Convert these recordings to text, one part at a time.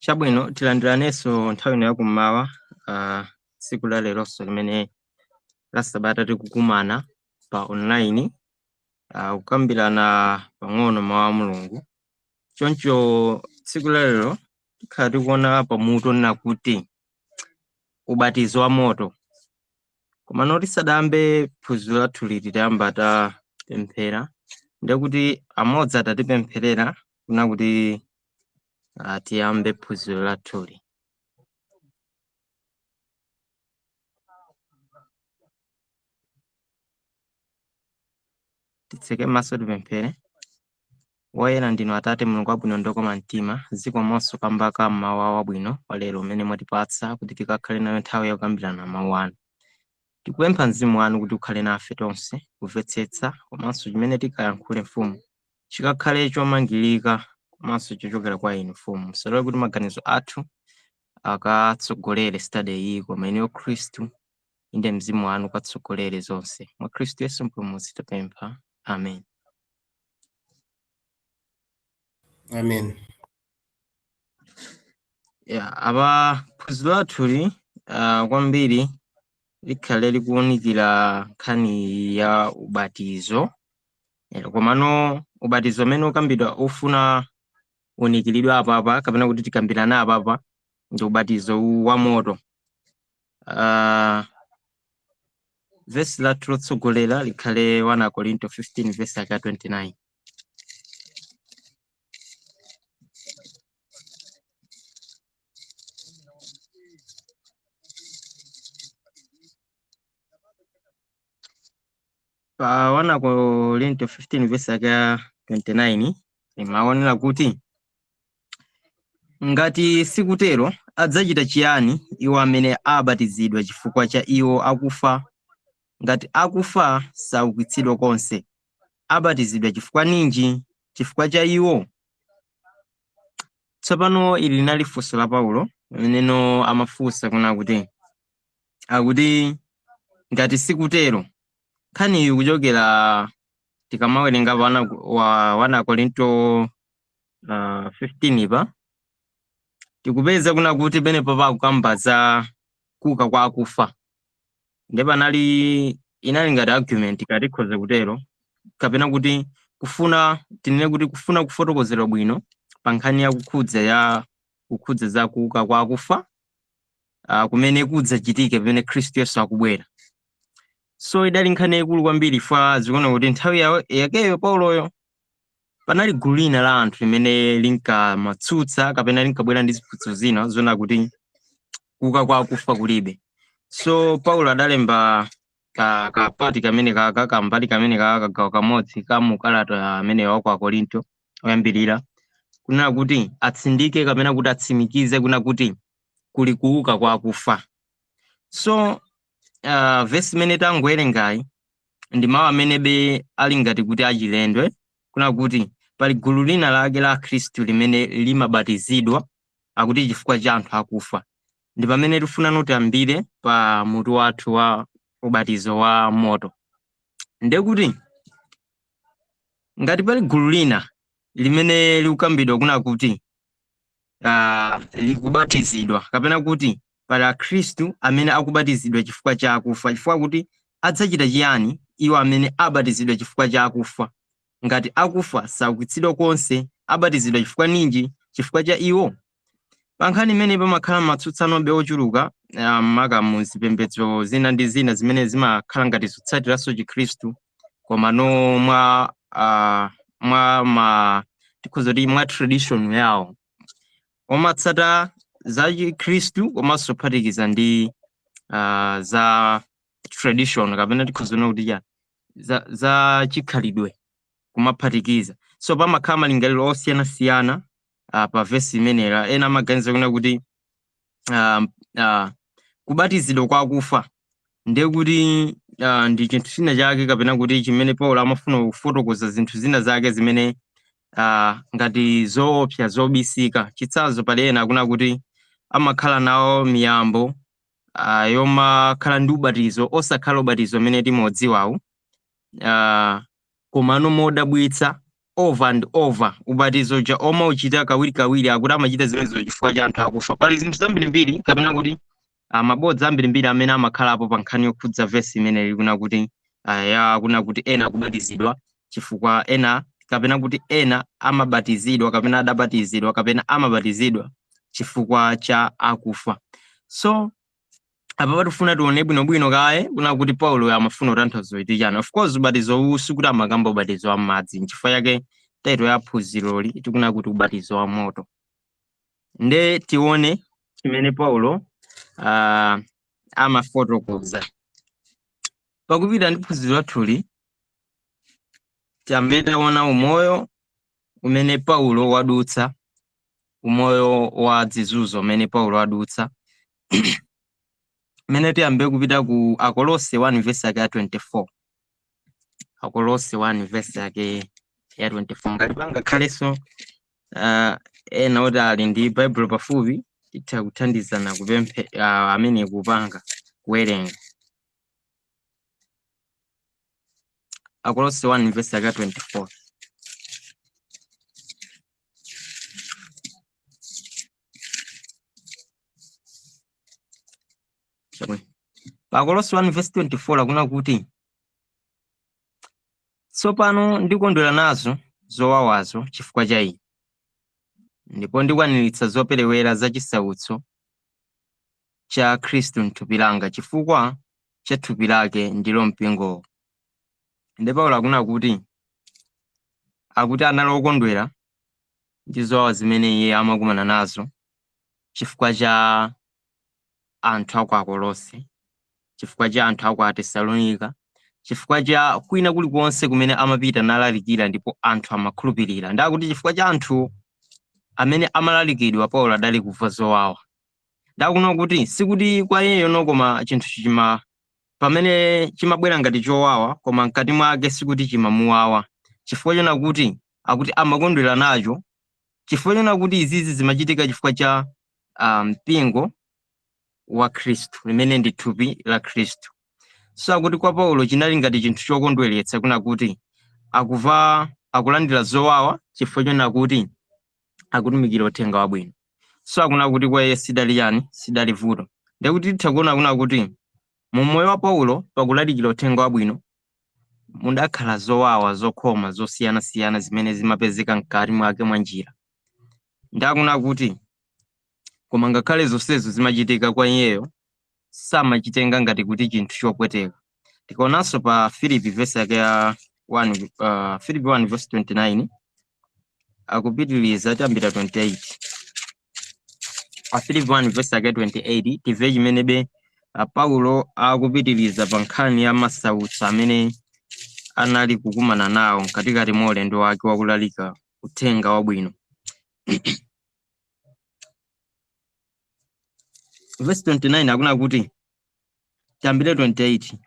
Chabwino, tilandiranenso nthawi ino yakummawa, tsiku la leronso limene la sabata tikukumana pa online, kukambirana pang'ono mawu a Mulungu. Choncho tsiku la lero tikhala tikuona pamutu onena kuti ubatizo wa moto. Komano tisadayambe phunziro lathu liti tayamba tapemphera, ndekuti amodzi atatipempherera kuna kuti tiyambe phunziro lathuli. Titseke maso tipemphere. Woyera ndinu Atate Mulungu wabwino ndi wokoma mtima, zikomonso kamba ka mmawa wabwino wa lero umene mwatipatsa kuti tikakhale nayo nthawi yakukambirana mawu anu. Tikupempha mzimu wanu kuti ukhale nafe tonse kumvetsetsa komanso chimene tikayankhule mfumu chikakhale chomangirika komanso chochokera kwa inu mfumu. Musalole kuti maganizo athu akatsogolere study iyi, koma inuyo Khristu inde mzimu wanu ukatsogolere zonse. Mwa Khristu Yesu Mpulumutsi tapempha, amen. Amen. Ya, apa phunziro lathuli kwambiri likhale likuwunikira nkhani ya ubatizo. Komano ubatizo umene ukambidwa ufuna unikiridwe apapa kapena kuti tikambirane apapa ndi ubatizo wa moto. Vesi lathu lotsogolera likhale 1 Korinto 15 vesi yake 29. Pa 1 Korinto 15 vesi yake 29 imaonera kuti ngati sikutero adzachita chiyani iwo amene abatizidwa chifukwa cha iwo akufa? Ngati akufa saukitsidwa konse, abatizidwa chifukwa ninji? Chifukwa cha iwo? Tsopano ili linali funso la Paulo limeneno amafunsa kuna kuti akuti ngati sikutero, nkhani iyi kuchokera tikamawerenga pa 1 Korinto 15 pa tikupeza kuna kuti penepo pakukamba za kuuka kwa akufa, ndi panali inali ngati argument kati ikhoza kutero, kapena kuti kufuna tinene kuti kufuna kufotokozedwa bwino pa nkhani ya kukhudza ya kukhudza za kuuka kwa akufa, kumene kudzachitike pamene Khristu Yesu akubwera. So idali nkhani yayikulu kwambiri fa zikuona kuti nthawi yakeyo Pauloyo panali gulu lina la anthu limene linkamatsutsa kapena linkabwera ndi ziphunzitso zina zona kuti kuuka kwa akufa kulibe. So Paulo adalemba kapati kamene kaka kambali kamene kaka kagawo kamodzi ka mukalata amene wa kwa Korinto oyambirira, kunena kuti atsindike kapena kuti atsimikize kuna kuti kuli kuuka kwa akufa. So vesi imene tangowerengayi ndi mawu amene be ali ngati kuti achilendwe, kuna kuti pali gulu lina lake la Khristu limene limabatizidwa akuti chifukwa cha anthu akufa. Ndi pamene tifuna tiyambire pa mutu wathu wa ubatizo wa moto. Ndekuti ngati pali gulu lina limene likukambidwa kuna kuti likubatizidwa kapena kuti pali Akhristu amene akubatizidwa chifukwa cha akufa, chifukwa kuti adzachita chiyani iwo amene abatizidwa chifukwa cha akufa? Ngati akufa saukitsidwa konse, abatizidwa chifukwa ninji? Chifukwa cha iwo? Pa nkhani imene pamakhala matsutsanobe ochuluka, maka mu zipembedzo zina ndi zina zimene zimakhala ngati zotsatiranso Chikhristu, koma no mwa mwa ma tikhoza kuti mwa tradition yawo omatsata za Chikhristu komanso kuphatikiza ndi za tradition kapena tikhoza kunena kuti za chikhalidwe kumaphatikiza. So pamakhala malingaliro osiyanasiyana pa vesi imenera. Ena amaganiza kuna kuti kubatizidwa kwa akufa ndiye kuti ndi chinthu china chake kapena kuti chimene Paulo amafuna kufotokoza zinthu zina zake zimene ngati zoopsa zobisika. Chitsanzo, pali ena akuna kuti amakhala nawo miyambo yomakhala ndi ubatizo osakhala ubatizo umene timodziwawu, komano modabwitsa Over and over, ubatizo uja omauchita kawirikawiri, akuti amachita zimenezo chifukwa cha anthu akufa. Pali zinthu zambirimbiri kapena kuti mabodza ambirimbiri amene amakhalapo pa nkhani yokhudza vesi imeneyi, kuna kuti ya kuna kuti ena kubatizidwa chifukwa ena, kapena kuti ena amabatizidwa kapena adabatizidwa kapena amabatizidwa chifukwa cha akufa. So apa patifuna tione bwinobwino kaye kuna kuti Paulo amafuna kutanthauza kuti chani. Of course, ubatizo uwu sikuti amakamba ubatizo wa m'madzi, nchifukwa chake title ya phunziroli tikuna kuti ubatizo wa moto. Nde tione chimene Paulo amafotokoza. Pakupita ndi phunziro lathuli, tiyambe taona umoyo umene Paulo wadutsa, umoyo wa zizunzo umene Paulo wadutsa. Mmene tiyambe kupita ku Akolose 1 verse yake ya 24. Akolose 1 verse yake ya 24. Ngati pangakhalenso ena oti ali ndi Baibulo pafupi, titha kuthandizana kupemphe amene kupanga kuwerenga. Akolose 1 verse yake ya 24. Pa Akolose 1 verse 24 akuna kuti, tsopano ndikondwera nazo zowawazo chifukwa cha inu, ndipo ndikwaniritsa zoperewera za chisautso cha Khristu m'thupi langa chifukwa cha thupi lake, ndilo mpingowo. Ndi Paulo akuna kuti, akuti anali okondwera ndi zowawa zimene iye amakumana nazo chifukwa cha anthu aku Akolose, chifukwa cha anthu aku Atesalonika, chifukwa cha kwina kulikonse kumene amapita nalalikira ndipo anthu amakhulupirira. Ndakuti chifukwa cha anthu amene amalalikidwa, Paulo adali kumva zowawa. Ndakuona kuti sikuti kwa iyeyo no, koma chinthu chima pamene chimabwera ngati chowawa, koma mkati mwake sikuti chimamuwawa, chifukwa chona kuti akuti amakondwera nacho, chifukwa chona kuti izizi zimachitika chifukwa cha mpingo wa Khristu, limene ndi thupi la Khristu. So akuti kwa Paulo chinali ngati chinthu chokondweretsa kuna kuti akuva akulandira zowawa chifukwa chona kuti akutumikira uthenga wabwino. So akuna kuti kwa iye sidali yani, sidali vuto. Ndikuti titha kuona kuna kuti mu moyo wa Paulo pakulalikira uthenga wabwino mudakhala zowawa zokhoma zosiyanasiyana zimene zimapezeka mkati mwake mwa njira. Ndakuna kuti koma ngakhale zonsezo zimachitika kwa iyeyo, samachitenga ngati kuti chinthu chopweteka. Tikaonanso pa Filipi verse yake ya 1, Filipi 1 verse 29, akupitiriza tiyambira 28. Pa Filipi 1 verse yake 28 timve chimenebe Paulo akupitiriza pa nkhani ya masautso amene anali kukumana nawo mkatikati mwa ulendo wake wakulalika uthenga wabwino. Verse 29 akuna kuti, tiyambire 28,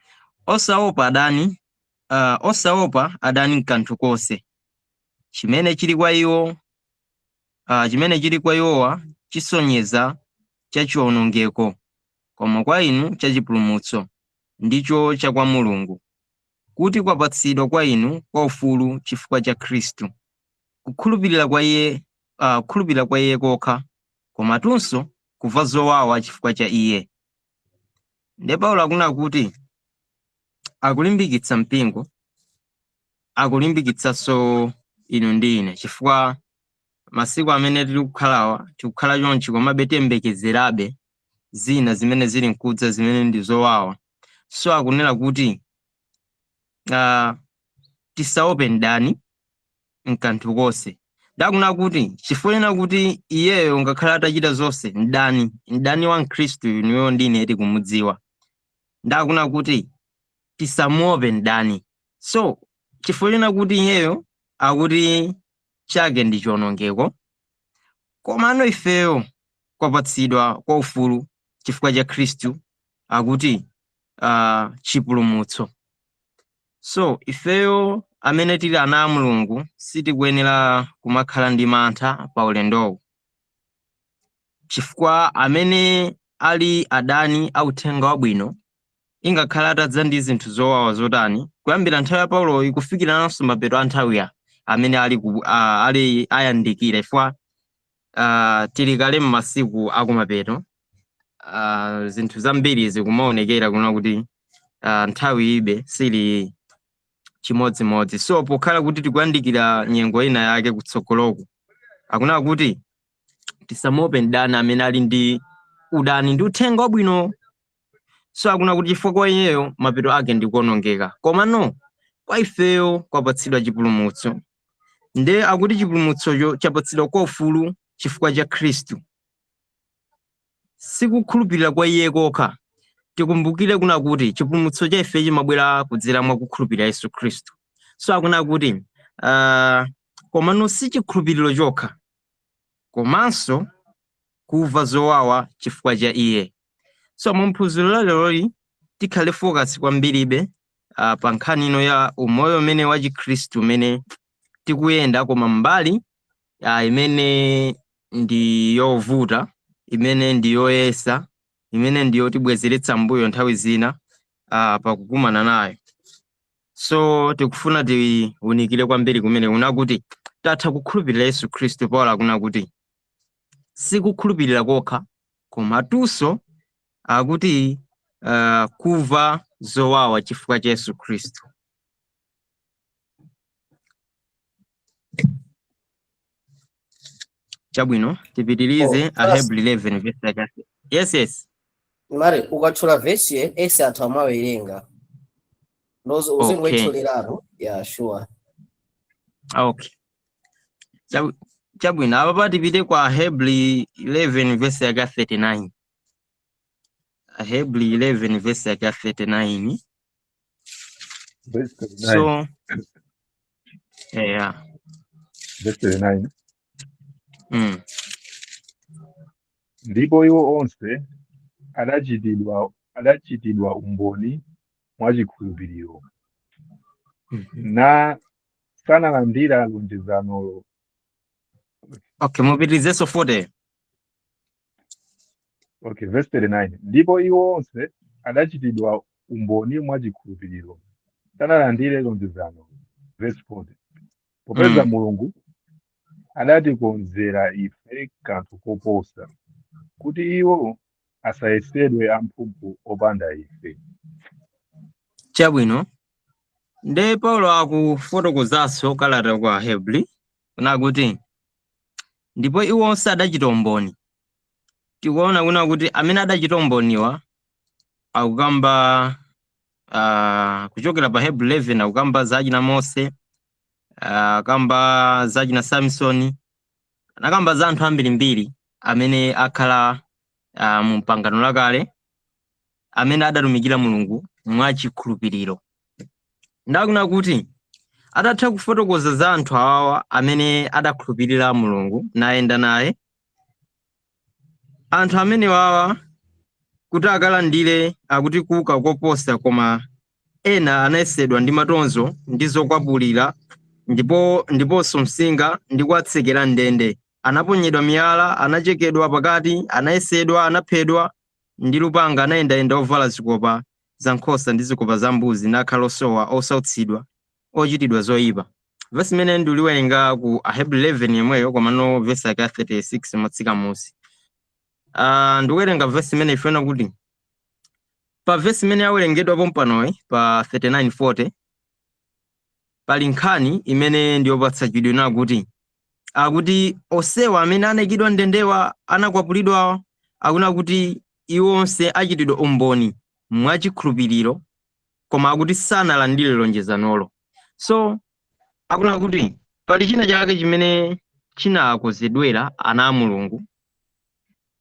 osaopa adani, osaopa adani nkanthu konse, chimene chili kwa iwo, chimene chili kwa iwowa chisonyeza chachiwonongeko, koma kwa inu chachipulumutso, ndicho cha kwa Mulungu, kuti kwapatsidwa kwa inu kwa ufulu chifukwa cha Khristu, kukhulupirira kwa iye, kukhulupirira kwa iye kokha, komatunso kumva zowawa chifukwa cha iye. Ndiye Paulo akunena kuti akulimbikitsa mpingo, akulimbikitsanso inu ndi ine, chifukwa masiku amene tili kukhalawa tikukhala chonchi, komabe tiyembekezerabe zina zimene zili nkudza zimene ndi zowawa. So akunena kuti tisaope mdani mkanthu konse. Ndakuna kuti chifukwa chena kuti iyeyo ngakhale atachita zonse, mdani wa Mkhristu inuyo ndi ine tikumudziwa. Ndakuna kuti tisamuope mdani. So chifukwa chena kuti iyeyo akuti chake ndi chiwonongeko, komano ifeyo kwapatsidwa kwa ufulu chifukwa cha Khristu, akuti chipulumutso. So ifeyo amene tili ana a Mulungu sitikuyenera kumakhala ndi mantha pa ulendowu, chifukwa amene ali adani a uthenga wabwino ingakhale atadza ndi zinthu zowawa zotani, kuyambira nthawi ya Pauloyi kufikiranso mapeto a nthawi ya Amene ali ku, ali ayandikira ifwa tili kale m'masiku akumapeto. Zinthu zambiri zikumaonekera kuna kuti nthawi ibe sili chimodzimodzi. So pokhala kuti tikuyandikira nyengo ina yake kutsogoloku, akuna kuti tisamuope mdani amene ali ndi udani ndi uthenga wabwino. So akuna kuti chifukwa kwa iyeyo mapeto ake ndi kuonongeka, koma no kwa ifeyo kwapatsidwa chipulumutso. Nde akuti chipulumutsocho chapatsidwa kwa ufulu chifukwa cha Khristu, sikukhulupirira kwa iye kokha. Tikumbukire kuna kuti chipulumutso cha ife chimabwera kudzera mwa kukhulupirira Yesu Khristu. So akuna kuti komano si chikhulupiriro chokha, komanso kumva zowawa chifukwa cha iye. So mu phunziro la leroli tikhale focus kwambiribe pa nkhani ino ya umoyo umene wa Chikhristu umene tikuyenda, koma mbali imene ndi yovuta, imene ndi yoyesa, imene ndi yotibwezeretsa mbuyo nthawi zina pakukumana nayo. So tikufuna tiwunikire kwambiri kumene kuna kuti tatha kukhulupirira Yesu Khristu. Paulo akuna kuti sikukhulupirira kokha, komatunso akuti kumva zowawa chifukwa cha Yesu Khristu. Chabwino, tipitirize. Oh, Ahebri 11 verse yake. Yes. Mari ukatchula vesi ese anthu amawerenga ndozo uzingoitchuliratu. Yeah, sure. Okay. Chabwino, apa tipite kwa Ahebri 11 verse yake 39. Ahebri 11 verse yake 39. Verse 39. So yeah. Verse 39. Ndipo iwo onse adachitidwa umboni mwachikhulupiriro, na sanalandira lonjezanolo. Okay, mupitirizenso 40. Okay, verse 39. Ndipo iwo onse adachitidwa umboni mwachikhulupiriro, sanalandire lonjezano. Verse 40. Popeza Mulungu adatikonzera ife kanthu koposa, kuti iwo asayesedwe amphumphu opanda ife. Chabwino, nde Paulo akufotokozanso kalata kwa Ahebri nakuti ndipo iwo onse adachita umboni. Tikuona kuna kuti amene adachita umboniwa akukamba kuchokera pa Hebrew 11, akukamba za achina Mose, akamba za achina Samsoni, anakamba za anthu ambirimbiri amene akhala mu pangano lakale, amene adatumikira Mulungu mwachikhulupiriro. Ndakuna kuti atatha kufotokoza za anthu awawa amene adakhulupirira Mulungu nayenda naye, anthu amene wawa kuti akalandire akuti kuuka koposa, koma ena anayesedwa ndi matonzo ndi zokwapulira ndiponso msinga ndi kuwatsekera ndende, anaponyedwa miyala, anachekedwa pakati, anayesedwa, anaphedwa ndi lupanga, anayendayenda ovala zikopa za nkhosa ndi zikopa za mbuzi, nakhala osowa, osautsidwa, ochitidwa zoyipa. Vesi imene ndikuliwerenga ku Ahebri 11 yemweyo, komano vesi yake ya 36 motsika musi. Ndikuwerenga vesi imene ifuna kuti pa vesi imene yawerengedwa pompanoyi pa 39 40 pali nkhani imene ndiyopatsa chidwi, nakuti akuti osewa amene anayikidwa ndendewa, anakwapulidwa, akuna kuti iwo onse achitidwa umboni mwachikhulupiriro, koma akuti sanalandire lonjezanolo. So akuna kuti pali china chake chimene chinakonzedwera ana a Mulungu,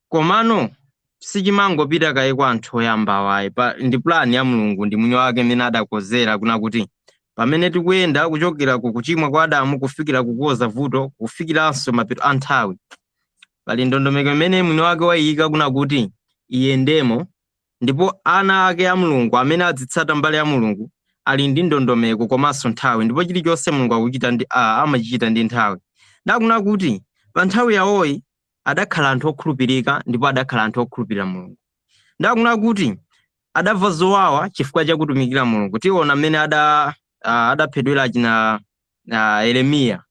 komano sichimangopita kaye kwa anthu oyamba awayi. Ndi plan ya Mulungu, ndi mwini wake imene adakonzera kuna kuti pamene tikuyenda kuchokera ku kuchimwa kwa Adamu kufikira kukuwoza vuto, kufikiranso mapeto a nthawi, pali ndondomeko imene mwini wake wayika kuna kuti iyendemo. Ndipo ana ake a Mulungu amene adzitsata mbali ya Mulungu ali ndi ndondomeko komanso nthawi, ndipo chilichonse Mulungu akuchita ndi amachichita ndi nthawi. Ndakuna kuti pa nthawi yawoyi adakhala anthu okhulupirika ndipo adakhala anthu okhulupirira Mulungu. Ndakuna kuti adamva zowawa chifukwa cha kutumikira Mulungu. Tiona mmene adaphedwera achina Yeremiya,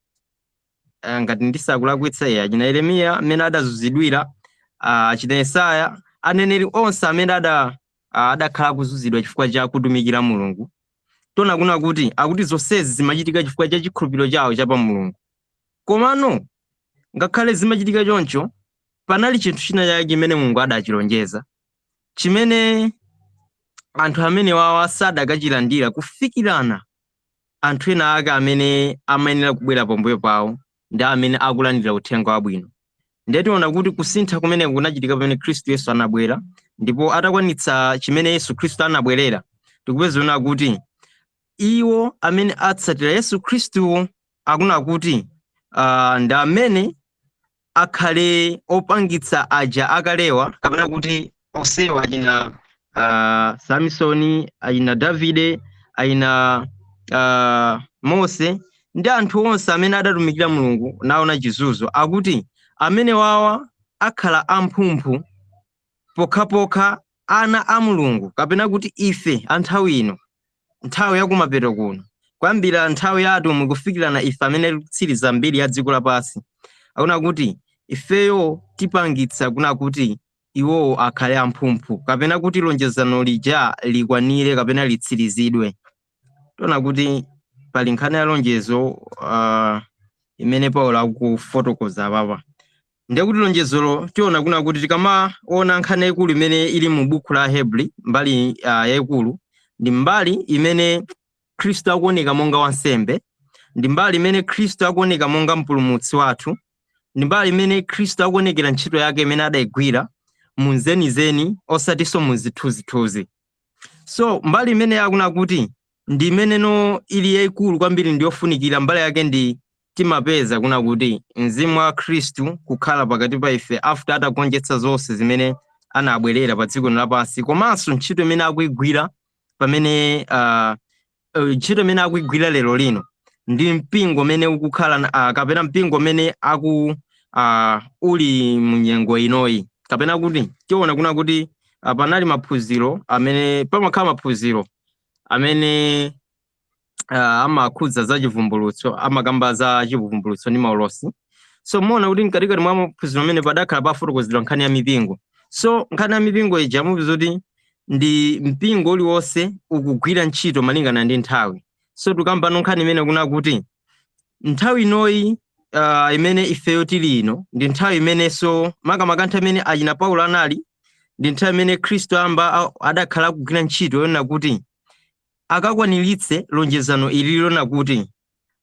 ngati ndisakulakwitsa iye, achina Yeremiya amene adazunzidwira, achina Yesaya, aneneri onse amene adakhala kuzunzidwa chifukwa cha kutumikira Mulungu. Tiona kuna kuti akuti zonsezi zimachitika chifukwa cha chikhulupiriro chawo cha pa Mulungu. Komano ngakhale zimachitika choncho, panali chinthu china chake chimene Mulungu adachilonjeza, chimene anthu amene wawa sadakachilandira kufikirana anthu ena ake amene amayenera kubwera pambuyo pawo ndi amene akulandira uthenga wabwino. Ndiye tiona kuti kusintha kumeneko kunachitika pamene Khristu Yesu anabwera, ndipo atakwanitsa chimene Yesu Khristu anabwerera, tikupeza kuti iwo amene atsatira Yesu Khristu akuna kuti ndi amene akhale opangitsa aja akalewa, kapena kuti onsewa achina Samsoni, achina Davide, achina Mose ndi anthu onse amene adatumikira Mulungu naona chizunzo, akuti amene wawa akhala amphumphu pokhapokha ana a Mulungu, kapena kuti ife anthawi ino, nthawi yakumapeto kuno, kuyambira nthawi ya atumwi kufikirana ife amene tikutsiriza mbiri ya dziko lapansi, akuna kuti ifeyo tipangitsa kuna kuti iwowo akhale amphumphu, kapena kuti lonjezano lija likwanire kapena litsirizidwe. Tiona kuti pali nkhani ya lonjezo imene Paulo akufotokoza apapa. Ndiye kuti lonjezolo tiona kuna kuti tikamaona nkhani yayikulu imene ili mu buku la Hebri, mbali yayikulu ndi mbali imene Khristu akuoneka monga wansembe, ndi mbali imene Khristu akuoneka monga mpulumutsi wathu, ndi mbali imene Khristu akuonekera ntchito yake imene adayigwira mu zenizeni, osatinso mu zithunzithunzi. So mbali imene akuna kuti ndi imeneno ili yayikulu kwambiri ndi yofunikira, mbali yake ndi timapeza kuna kuti mzimu wa Khristu kukhala pakati pa ife after atagonjetsa zonse zimene anabwerera pa dziko lapansi, komanso ntchito imene akuyigwira pamene ntchito imene akuyigwira lero lino ndi mpingo umene ukukhala kapena mpingo umene aku uli mu nyengo inoyi, kapena kuti tiona kuna kuti panali maphunziro amene pamakhala maphunziro amene amakhudza za chivumbulutso, amakamba za chivumbulutso ndi maulosi. So muona kuti mkatikati mwa maphunziro amene padakhala pafotokozedwa nkhani ya mipingo. So nkhani ya mipingo ija mupeza kuti ndi mpingo uliwonse ukugwira ntchito malingana ndi nthawi. So tikambano nkhani imene kuna kuti nthawi inoyi imene ifeyo tili ino ndi nthawi imenenso makamaka nthawi imene achina Paulo anali, ndi nthawi imene Khristu amba adakhala kugwira ntchito yonena kuti akakwaniritse lonjezano ili lona kuti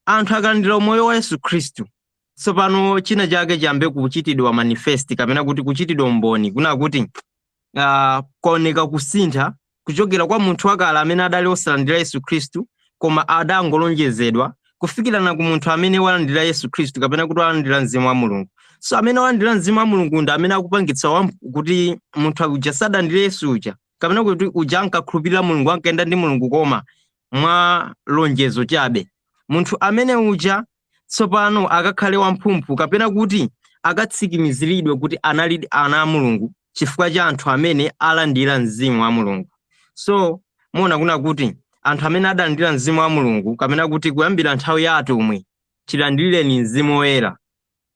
anthu akalandira umoyo wa Yesu Khristu, tsopano china chake chiyambe kuchitidwa manifest, kapena kuti kuchitidwa umboni kuna kuti kwaoneka kusintha kuchokera kwa munthu wakale amene adali osalandira Yesu Khristu koma adangolonjezedwa, kufikirana ku munthu amene walandira Yesu Khristu, kapena kuti walandira mzimu wa Mulungu. So amene walandira mzimu wa Mulungu ndi amene akupangitsa kuti munthu uja sadalandire Yesu uja, kapena kuti uja ankakhulupirira Mulungu, ankayenda ndi Mulungu koma mwa lonjezo chabe, munthu amene uja tsopano akakhale wamphumphu, kapena kuti akatsimikiziridwe kuti anali ana a Mulungu chifukwa cha anthu amene alandira mzimu wa Mulungu. So muona kuna kuti anthu amene adalandira mzimu wa Mulungu, kapena kuti kuyambira nthawi ya atumwi chilandirireni mzimu woyera,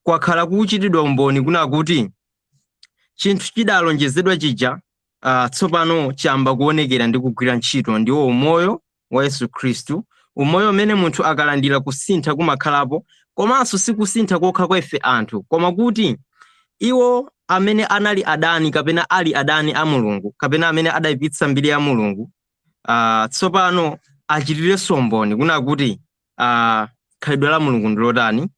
kwakhala kuchitidwa umboni kuna kuti chinthu chidalonjezedwa chija tsopano chiyamba kuonekera ndi kugwira ntchito, ndiwo umoyo wa Yesu Khristu, umoyo umene munthu akalandira kusintha kumakhalapo, komanso sikusintha kokha kwa ife anthu, koma kuti iwo amene anali adani kapena ali adani a Mulungu, kapena amene adayipitsa mbiri ya Mulungu, tsopano achitirenso umboni kuna kuti khalidwe la Mulungu ndi lotani,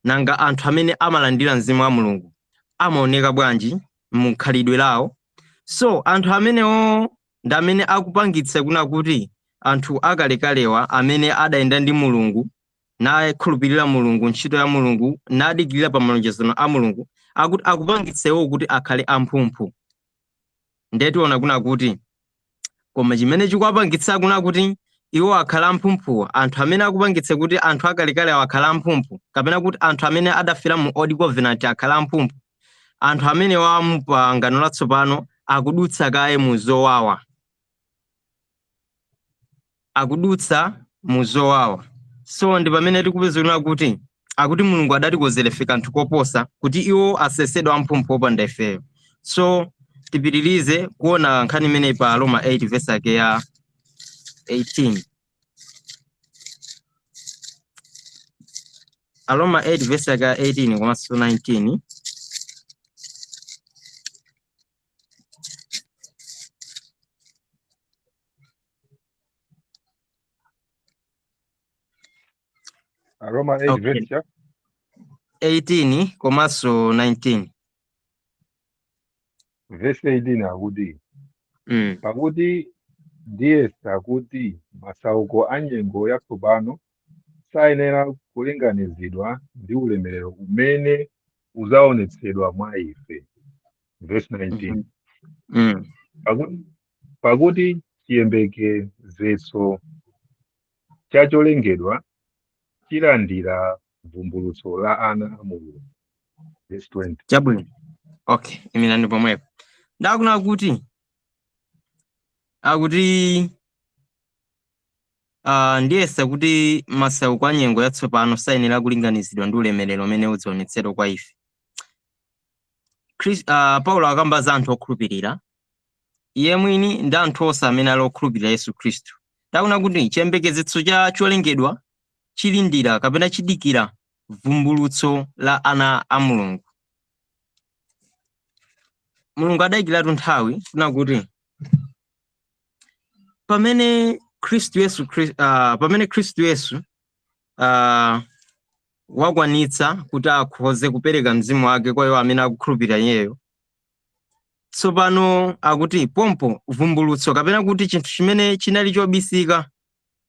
nanga anthu amene amalandira mzimu wa Mulungu amaoneka bwanji mu khalidwe lawo. So anthu amenewo ndi amene akupangitsa kuna kuti anthu akalekalewa amene adayenda ndi Mulungu, nakhulupirira Mulungu, ntchito ya Mulungu, nadikirira pa malonjezano a Mulungu, akuti akupangitsewo kuti akhale amphumphu. Ndiye tiona kuna kuti koma chimene chikuwapangitsa kuna kuti iwo akhale amphumphuwa, anthu amene akupangitsa kuti anthu akalekale akhale amphumphu, kapena kuti anthu amene adafera mu old covenant akhale amphumphu, anthu amene wa mu pangano latsopano akudutsa kaye mu zowawa, akudutsa mu zowawa. So ndi pamene tikupezera kuti akuti Mulungu adatikonzera ife kanthu koposa kuti iwo asesedwe amphumphu opanda ifeyo. So tipitirize kuona nkhani imeneyi pa Roma 8 verse yake ya 18. Aroma 8 verse yake ya 18 komanso 19. Aroma 8 Okay. verse cha 18 komanso 19. Verse 18 akuti, pakuti ndiyesa kuti masauko a nyengo yatsopano sayenera kulinganizidwa ndi ulemerero umene uzaonetsedwa mwa ife. Verse 19. Pakuti chiyembekezetso cha cholengedwa chilandira vumbulutso la ana a Mulungu. Verse 20. Chabwino. Okay, imirani pomwepo. Ndakuna kuti akuti ndiyesa kuti masauko a nyengo yatsopano sayenera kulinganizidwa ndi ulemerero umene udzaonetsedwa kwa ife. Paulo akamba za anthu okhulupirira iye mwini ndi anthu onse amene ali okhulupirira Yesu Khristu. Ndakuna kuti chiyembekezetso cha cholengedwa chilindira kapena chidikira vumbulutso la ana a Mulungu. Mulungu adayikiratu nthawi kuna kuti pamene Khristu Yesu pamene Khristu Yesu wakwanitsa kuti akhoze kupereka mzimu wake kwa iwo amene akukhulupirira iyeyo, tsopano akuti pompo vumbulutso kapena kuti chinthu chimene chinali chobisika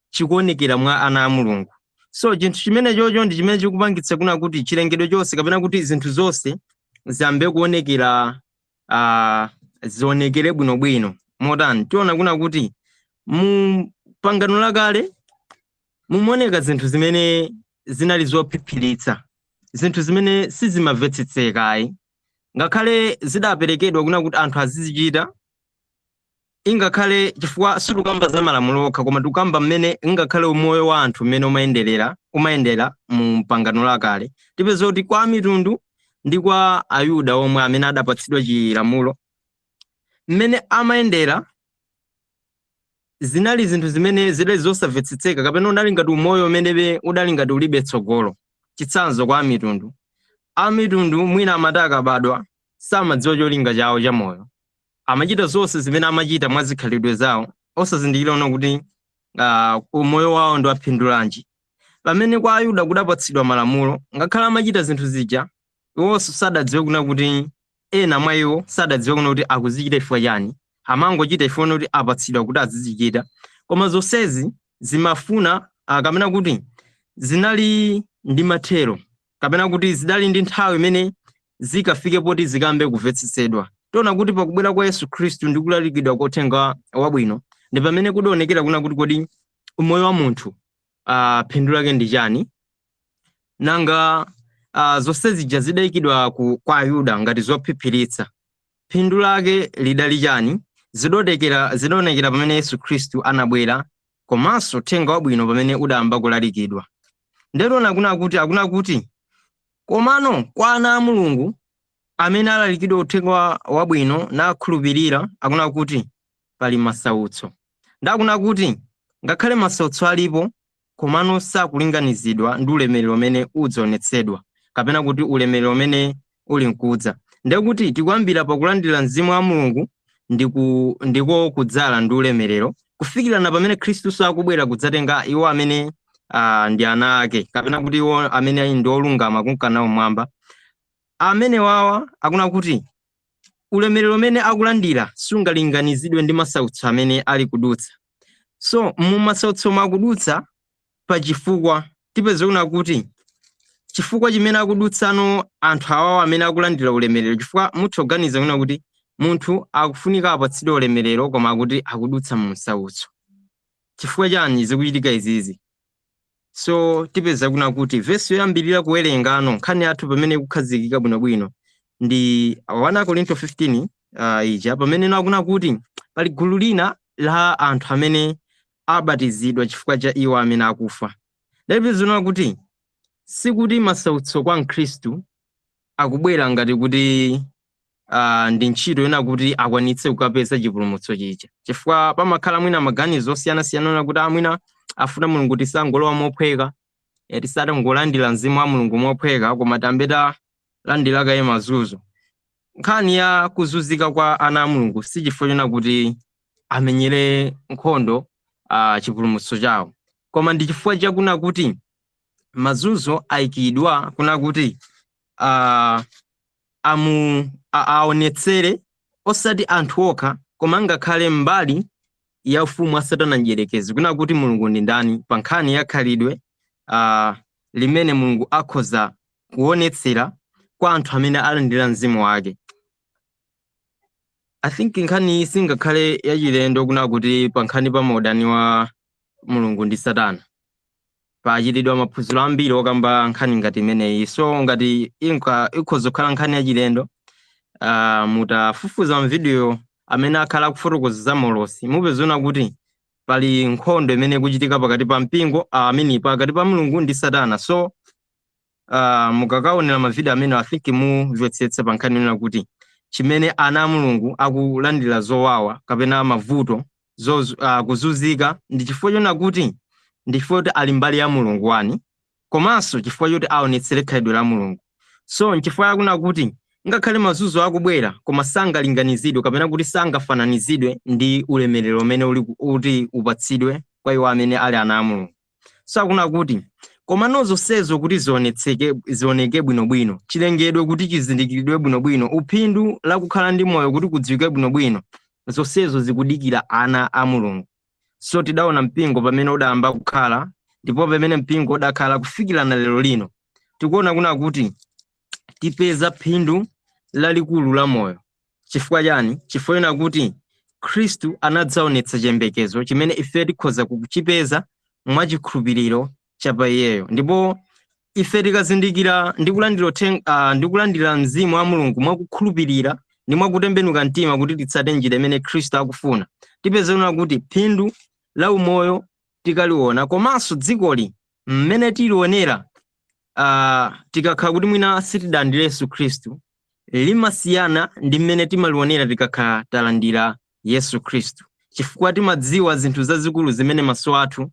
chikuonekera mwa ana a Mulungu. So chinthu chimene chocho ndi chimene chikupangitsa kuna kuti chilengedwe chonse kapena kuti zinthu zonse ziyambe kuonekera, zionekere bwinobwino. Motani? Tiona kuna kuti mu pangano lakale mumaoneka zinthu zimene zinali zophiphiritsa, zinthu zimene sizimamvetsetsekayi, ngakhale zidaperekedwa kuna kuti anthu azizichita, ingakhale chifukwa sitikukamba za malamulo okha, koma tikukamba mmene ingakhale umoyo wa anthu mmene umayendera mu pangano lakale. Tipeza kuti kwa mitundu ndi kwa Ayuda omwe amene adapatsidwa chilamulo, mmene amayendera zinali zinthu zimene zidali zosamvetsetseka, kapena unali ngati umoyo umene udali ngati ulibe tsogolo. Chitsanzo kwa amitundu, amitundu mwina amati akabadwa samadziwa cholinga chawo cha moyo, amachita zonse zimene amachita mwa zikhalidwe zawo osazindikira ona kuti umoyo wawo ndi waphindulanji. Pamene kwa Ayuda kudapatsidwa malamulo, ngakhale amachita zinthu zija, iwonso sadadziwe kuna kuti ena mwa iwo sadadziwe kuna kuti akuzichita chifukwa chani, amangochita chifukwa kuti apatsidwa kuti azizichita. Koma zonsezi zimafuna kapena kuti zinali ndi mathero, kapena kuti zidali ndi nthawi imene zikafike poti zikambe kumvetsetsedwa. Tiona kuti pakubwera kwa Yesu Khristu ndi kulalikidwa kwa uthenga wabwino ndi pamene kudaonekera kuna kuti kodi umoyo wa munthu phindu lake ndi chani. Nanga zonse zija zidayikidwa kwa Ayuda ngati zophiphiritsa, phindu lake lidali chani? Zidaonekera pamene Yesu Khristu anabwera, komanso uthenga wabwino pamene udayamba kulalikidwa. Ndetiona akuna kuti komano kwa ana a Mulungu amene alalikidwa uthenga wabwino nakhulupirira, akuna kuti pali masautso. Ndakuna kuti ngakhale masautso alipo, komano sakulinganizidwa ndi ulemerero umene udzaonetsedwa, kapena kuti ulemerero umene uli nkudza. Ndekuti tikuyambira pakulandira mzimu wa Mulungu ndiko kudzala ndi ulemerero, kufikirana pamene Khristu akubwera kudzatenga iwo amene ndi ana ake, kapena kuti iwo amene ndi olungama kunka nawo mmwamba. Amene wawa akuna kuti ulemerero umene akulandira sungalinganizidwe ndi masautso amene ali kudutsa. So mu masautso mwakudutsa pachifukwa, tipeze kuna kuti chifukwa chimene akudutsano anthu awawo amene akulandira ulemerero, chifukwa mutha kuganiza kuna kuti munthu akufunika apatsidwe ulemerero koma akuti akudutsa mu msautso. Chifukwa chani zikuchitika izizi? So tipeza kuna kuti vesi yoyambirira kuwerengano nkhani yathu pamene ikukhazikika bwinobwino ndi 1 Korinto 15 ija pamene akuna kuti pali gulu lina la anthu amene abatizidwa chifukwa cha iwo amene akufa. Ndapezona kuti sikuti masautso kwa mkhristu akubwera ngati kuti ndi ntchito yona kuti akwanitse kukapeza chipulumutso chija, chifukwa pamakhala mwina maganizo osiyanasiyana ona kuti amwina afuna Mulungu tisangolowa mophweka, tisatangolandira mzimu wa Mulungu mophweka, koma tambe talandira kaye mazunzo. Nkhani ya kuzunzika kwa ana a Mulungu si chifukwa chona kuti amenyere nkhondo chipulumutso chawo, koma ndi chifukwa chakuna kuti mazunzo ayikidwa kuna kuti aonetsere osati anthu okha koma ngakhale mbali ya ufumu wa Satana mdierekezi, kuna kuti Mulungu ndi ndani pa nkhani ya khalidwe limene Mulungu akhoza kuonetsera kwa anthu amene alandira mzimu wake. I think nkhani iyi singakhale yachilendo kuna kuti pa nkhani pa maudani wa Mulungu ndi Satana pachitidwa maphunziro ambiri okamba nkhani ngati imeneyi. So ngati ikhoza kukhala nkhani yachilendo, mutafufuza mvidiyo amene akhala akufotokoza za maulosi, mupezona kuti pali nkhondo imene ikuchitika pakati pa mpingo, amene pakati pa Mulungu ndi Satana. So mukakaonera mavidiyo amene, I think mumvetsetsa pa nkhani yonena kuti chimene ana a Mulungu akulandira zowawa kapena mavuto, kuzunzika, ndi chifukwa chonena kuti ndi chifukwa choti ali mbali ya Mulungu wani, komanso chifukwa choti aonetsere khalidwe la Mulungu. So nchifukwa yakuna kuti ngakhale mazunzo akubwera, koma sangalinganizidwe kapena kuti sangafananizidwe ndi ulemerero umene uli kuti upatsidwe kwa iwo amene ali ana a Mulungu. So akuna kuti koma zonsezo kuti zionetseke, zioneke bwinobwino, chilengedwe kuti chizindikiridwe bwinobwino, uphindu la kukhala ndi moyo kuti kudziwike bwinobwino, zonsezo zikudikira ana a Mulungu. So tidaona mpingo pamene udayamba kukhala, ndipo pamene mpingo udakhala kufikirana lero lino, tikuona kuna kuti tipeza phindu lalikulu la moyo. Chifukwa chani? Chifukwa chona kuti Khristu anadzaonetsa chiyembekezo chimene ife tikhoza kuchipeza mwachikhulupiriro cha pa iyeyo. Ndipo ife tikazindikira ndi kulandira ndi kulandira mzimu wa Mulungu mwakukhulupirira ndi mwakutembenuka mtima kuti titsate njira imene Khristu akufuna, tipeza kuti phindu la umoyo tikaliona, komanso dzikoli mmene tilionera, tikakhala kuti mwina sitidalandire Yesu Khristu, limasiyana ndi mmene timalionera tikakhala talandira Yesu Khristu, chifukwa timadziwa zinthu zazikulu zimene maso athu,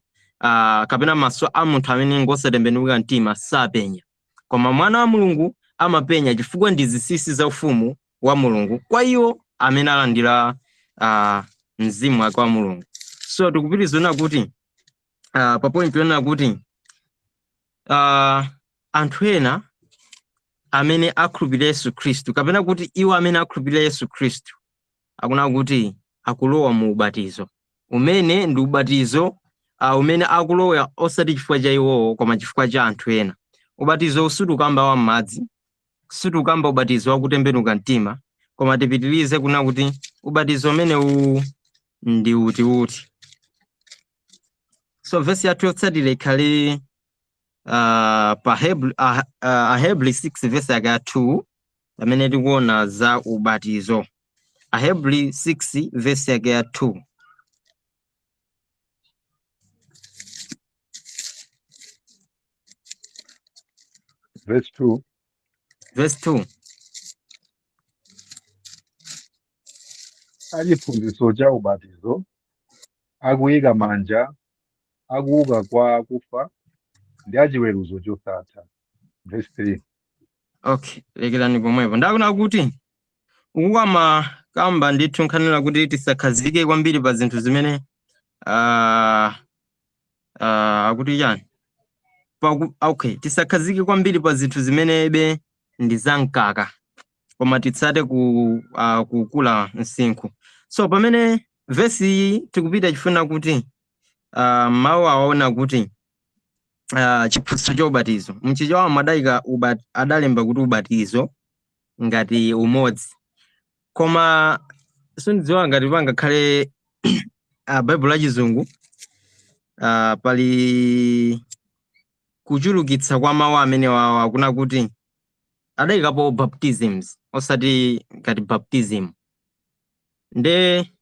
kapena maso a munthu amene ngosatembenuka mtima sapenya, koma mwana wa Mulungu amapenya, chifukwa ndi zinsinsi za ufumu wa Mulungu kwa iwo amene alandira mzimu wake wa Mulungu. So tikupitiriza kuti pa point yonena kuti anthu ena amene akhulupirira Yesu Khristu, kapena kuti iwo amene akhulupirira Yesu Khristu, akuna kuti akulowa mu ubatizo umene ndi ubatizo umene akulowa osati chifukwa cha iwowo koma chifukwa cha anthu ena. Ubatizo sutukamba wa m'madzi, sutukamba ubatizo wakutembenuka mtima, koma tipitirize kuna kuti ubatizo umene uwu ndi utiuti. So vesi yathu yotsatira ikhale pa Ahebri 6 vesi yake ya 2, pamene tikuona za ubatizo. Ahebri 6 vesi yake ya 2. Verse 2. Verse 2. Achiphunzitso cha ubatizo, akuyika manja, akuuka kwa akufa, ndi achiweruzo chosatha. Verse 3. Okay, lekerani pomwepo. Ndakuna kuti ukukama kamba ndithu nkhanira kuti tisakhazike kwambiri pa zinthu zimene akuti chani, okay, tisakhazike kwambiri pa zinthu zimene be ndi zamkaka, koma titsate kukula msinkhu. So pamene vesi iyi tikupita chifuna kuti mawu awaona kuti chiphunzitso cha ubatizo mchichewa amadayika adalemba kuti ubatizo ngati umodzi, koma sindidziwa ngati pangakhale Baibulo la chizungu pali kuchulukitsa kwa mawu amene wawa kuna kuti adayikapo baptisms osati ngati baptism. Nde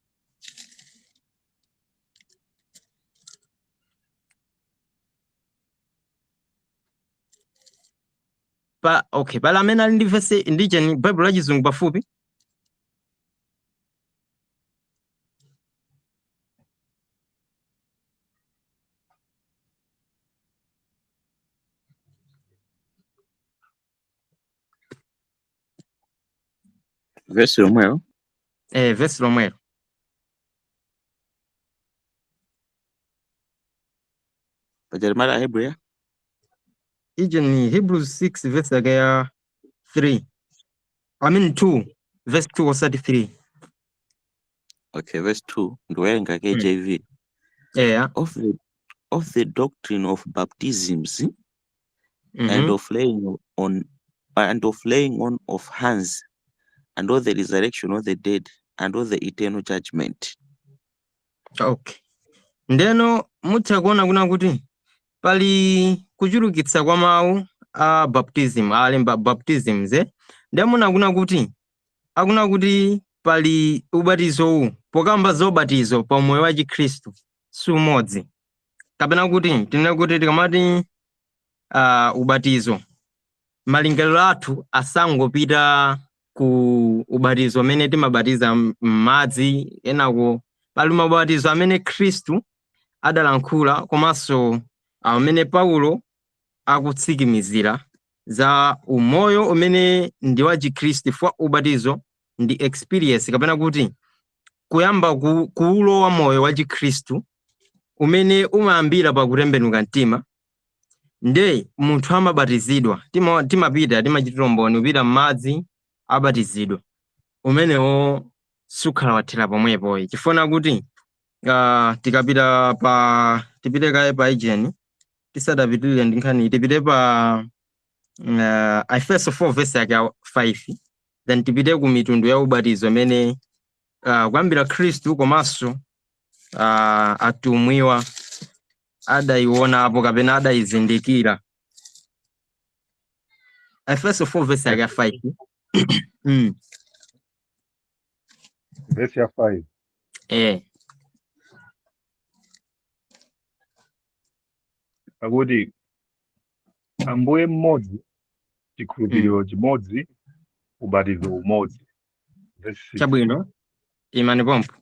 Pa okay, pali amene ali ndi vesi ndi cheni Baibulo la Chizungu pafupi? Vesi lomwelo. Vesi lomwelo. Paja limati Ahebreya. Ije ni Hebrews 6 verse yake ya 3. I mean 2, verse 2 osati 3. Okay, verse 2 ndikuwerenga KJV. Yeah. Of the doctrine of baptisms and of laying on of hands and of the resurrection of the dead and of the eternal judgment. Okay. Ndeno mutha kuona kuna kuti pali kuchulukitsa kwa mawu a baptism, alemba baptisms, eh? Ndemuna kuna kuti akuna kuti pali ubatizo uwu pokamba za ubatizo pa moyo wa Chikhristu si umodzi, kapena kuti tinene kuti tikamati ubatizo, malingaliro athu asangopita ku ubatizo amene timabatiza m'madzi enako. Pali mabatizo amene Khristu adalankhula komanso amene Paulo akutsikimizira za umoyo umene ndi wa Chikhristu. Fwa ubatizo ndi experience, kapena kuti kuyamba kuulowa moyo wa Chikhristu umene umayambira pakutembenuka mtima. Nde munthu amabatizidwa, timapita timachitira umboni, upita m'madzi abatizidwa, umenewo sukhala wathera pomwepo, chifuna kuti tikapita pa, tipite kaye pa ijeni tisadapitirire ndi nkhani, tipite pa Efeso 4 verse yake 5, then tipite ku mitundu ya ubatizo imene kuyambira Khristu komanso atumwiwa adayionapo kapena adayizindikira. Efeso 4 verse yake 5. Verse ya 5. Pakuti Ambuye mmodzi, chikhulupiriro chimodzi, ubatizo umodzi. Verse 6. Chabwino, imani pompo.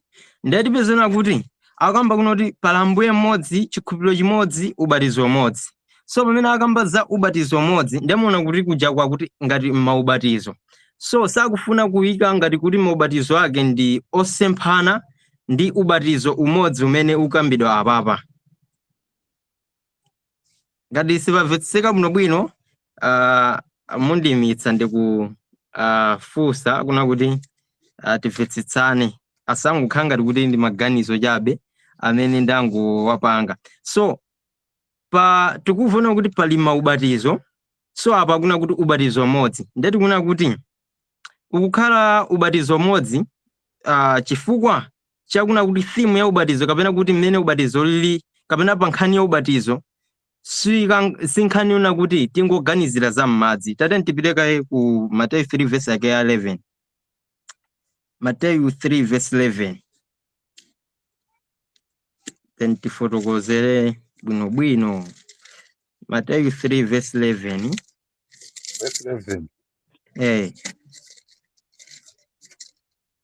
Ndiye tipezena kuti akamba kunoti pali Ambuye mmodzi, chikhulupiriro chimodzi, ubatizo umodzi. So pamene akamba za ubatizo umodzi, ndimaona kuti kuja kwakuti ngati maubatizo, so sakufuna kuyika ngati kuti maubatizo ake ndi osemphana ndi ubatizo umodzi umene ukambidwa apapa. Ngati sipamvetseka bwinobwino, mundimitsa ndi ku funsa kuna kuti timvetsetsane, asangokhala ngati kuti ndi maganizo chabe amene ndangowapanga. So pa tikuvona kuti pali maubatizo, so apa kuna kuti ubatizo umodzi, ndeti kuna kuti ukukhala ubatizo umodzi chifukwa chakuna kuti theme ya ubatizo, kapena kuti mmene ubatizo lili, kapena pa nkhani ya ubatizo si nkhani yona kuti tingoganizira za m'madzi. Tate tipite kaye ku Mateyu 3 verse yake ya 11. Mateyu 3 verse 11, then tifotokozere bwinobwino. Mateyu 3 verse 11. Verse 11. Eh.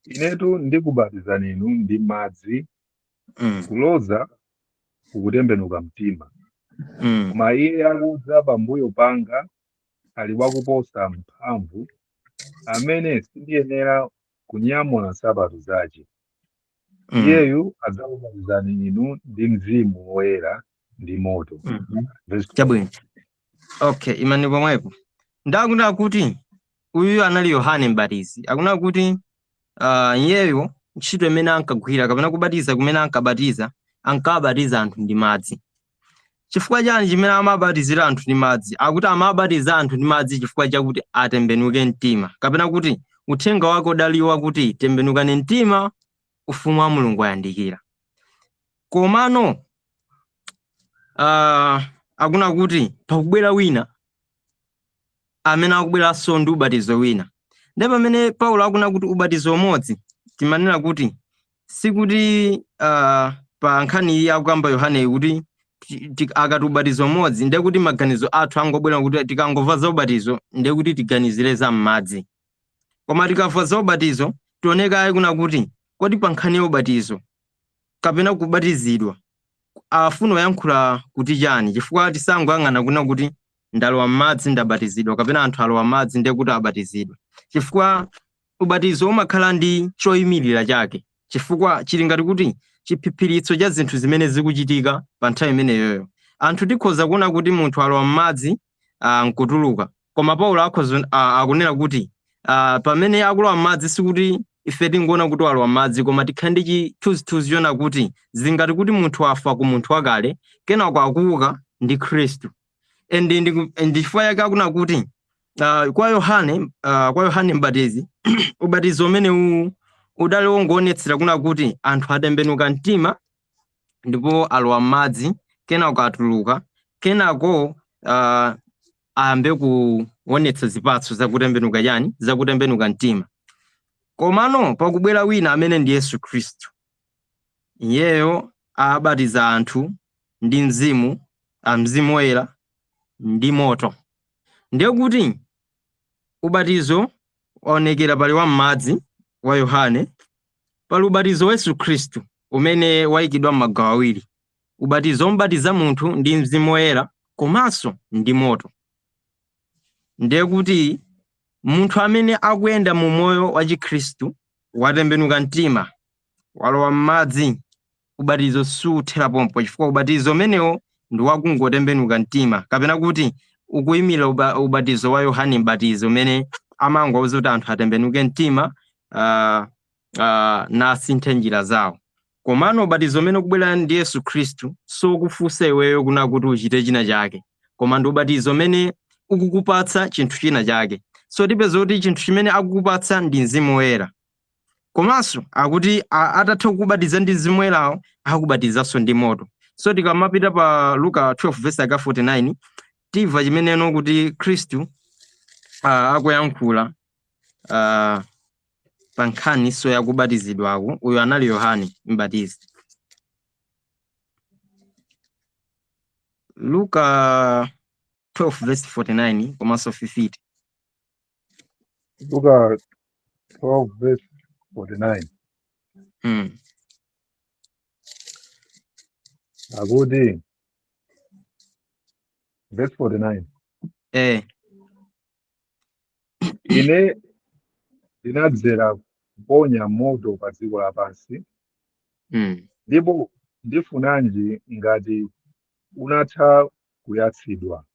Inetu ndikubatizani inu ndi madzi kuloza kukutembenuka mtima, koma iye akudza pambuyo panga ali wakuposa mphamvu, amene sindiyenera kunyamula nsapato zace. Iyeyu adzakubatizani inu ndi Mzimu Woyera ndi moto. Verse 12. Chabwino, okay, imani pomwepo. Ndakunena kuti uyu anali Yohane Mbatizi, akunena kuti iyeyo ntchito imene ankagwira kapena kubatiza kumene ankabatiza, ankabatiza anthu ndi madzi. Chifukwa chani chimene amabatizira anthu ndi madzi? Akuti amabatiza anthu ndi madzi chifukwa chakuti atembenuke mtima, kapena kuti uthenga wake udaliwa kuti tembenukani mtima, ufumu wa Mulungu wayandikira. Komano akuna kuti pakubwera wina amene akubweranso ndi ubatizo wina. Ndi pamene Paulo akuna kuti ubatizo umodzi, timanena kuti sikuti pa nkhani iyi akukamba Yohane kuti Akati ubatizo umodzi, ndiye kuti maganizo athu angobwera kuti tikangomva za ubatizo ndiye kuti tiganizire za m'madzi. Koma tikamva za ubatizo tionekaye kuna kuti kodi pa nkhani ya ubatizo kapena kubatizidwa afuna oyankhula kuti chani, chifukwa tisangoyang'ana kuna kuti ndalowa m'madzi ndabatizidwa, kapena anthu alowa m'madzi ndiye kuti abatizidwa, chifukwa ubatizo umakhala ndi choyimirira chake, chifukwa chili ngati kuti chiphiphiritso cha zinthu zimene zikuchitika pa nthawi imeneyoyo. Anthu tikhoza kuona kuti munthu alowa m'madzi nkutuluka, koma Paulo akhoza akunena kuti pamene akulowa m'madzi sikuti ife tingoona kuti walowa m'madzi, koma tikhale ndi chithunzithunzi chona kuti zingati kuti munthu afa ku munthu wakale, kenako akuuka ndi Khristu. And ndi chifukwa chake akuna kuti kwa Yohane Mbatizi ubatizo umenewu udali wongoonetsera kuna kuti anthu atembenuka mtima ndipo alowa m'madzi, kenako atuluka, kenako ayambe kuonetsa zipatso zakutembenuka chani, zakutembenuka mtima. Komano pakubwera wina amene ndi Yesu Khristu, iyeyo abatiza anthu ndi mzimu, mzimu woyera ndi moto. Ndiye kuti ubatizo waonekera pali wa m'madzi wa Yohane, pali ubatizo wa Yesu Khristu umene wayikidwa m'magawo awiri, ubatizo wombatiza munthu ndi mzimu woyera komanso ndi moto. Ndiye kuti munthu amene akuyenda mu moyo wa Chikhristu watembenuka mtima, walowa m'madzi, ubatizo suthera pompo, chifukwa ubatizo umenewo ndi wakungotembenuka mtima, kapena kuti ukuyimira ubatizo wa Yohane Mbatizi umene amangowauza kuti anthu atembenuke mtima nasinthe njira zawo. Komano ubatizo umene ukubwera ndi Yesu Khristu sokufunsa iweyo kuna kuti uchite china chake, koma ndi ubatizo umene ukukupatsa chinthu china chake. So tipeza kuti chinthu chimene akukupatsa ndi mzimu woyera, komanso akuti atatha kukubatiza ndi mzimu woyerawo akubatizanso ndi moto. So tikamapita pa Luka 12 verse yake 49 timva chimeneno kuti Khristu akuyankhula pa nkhaniso yakubatizidwako. Uyu anali Yohane Mbatizi. Luka 12 verse 49 komanso 50. Luka 12 verse 49. Akuti verse 49. Ine ndinadzera kuponya moto pa dziko lapansi, ndipo ndifunanji ngati unatha kuyatsidwa.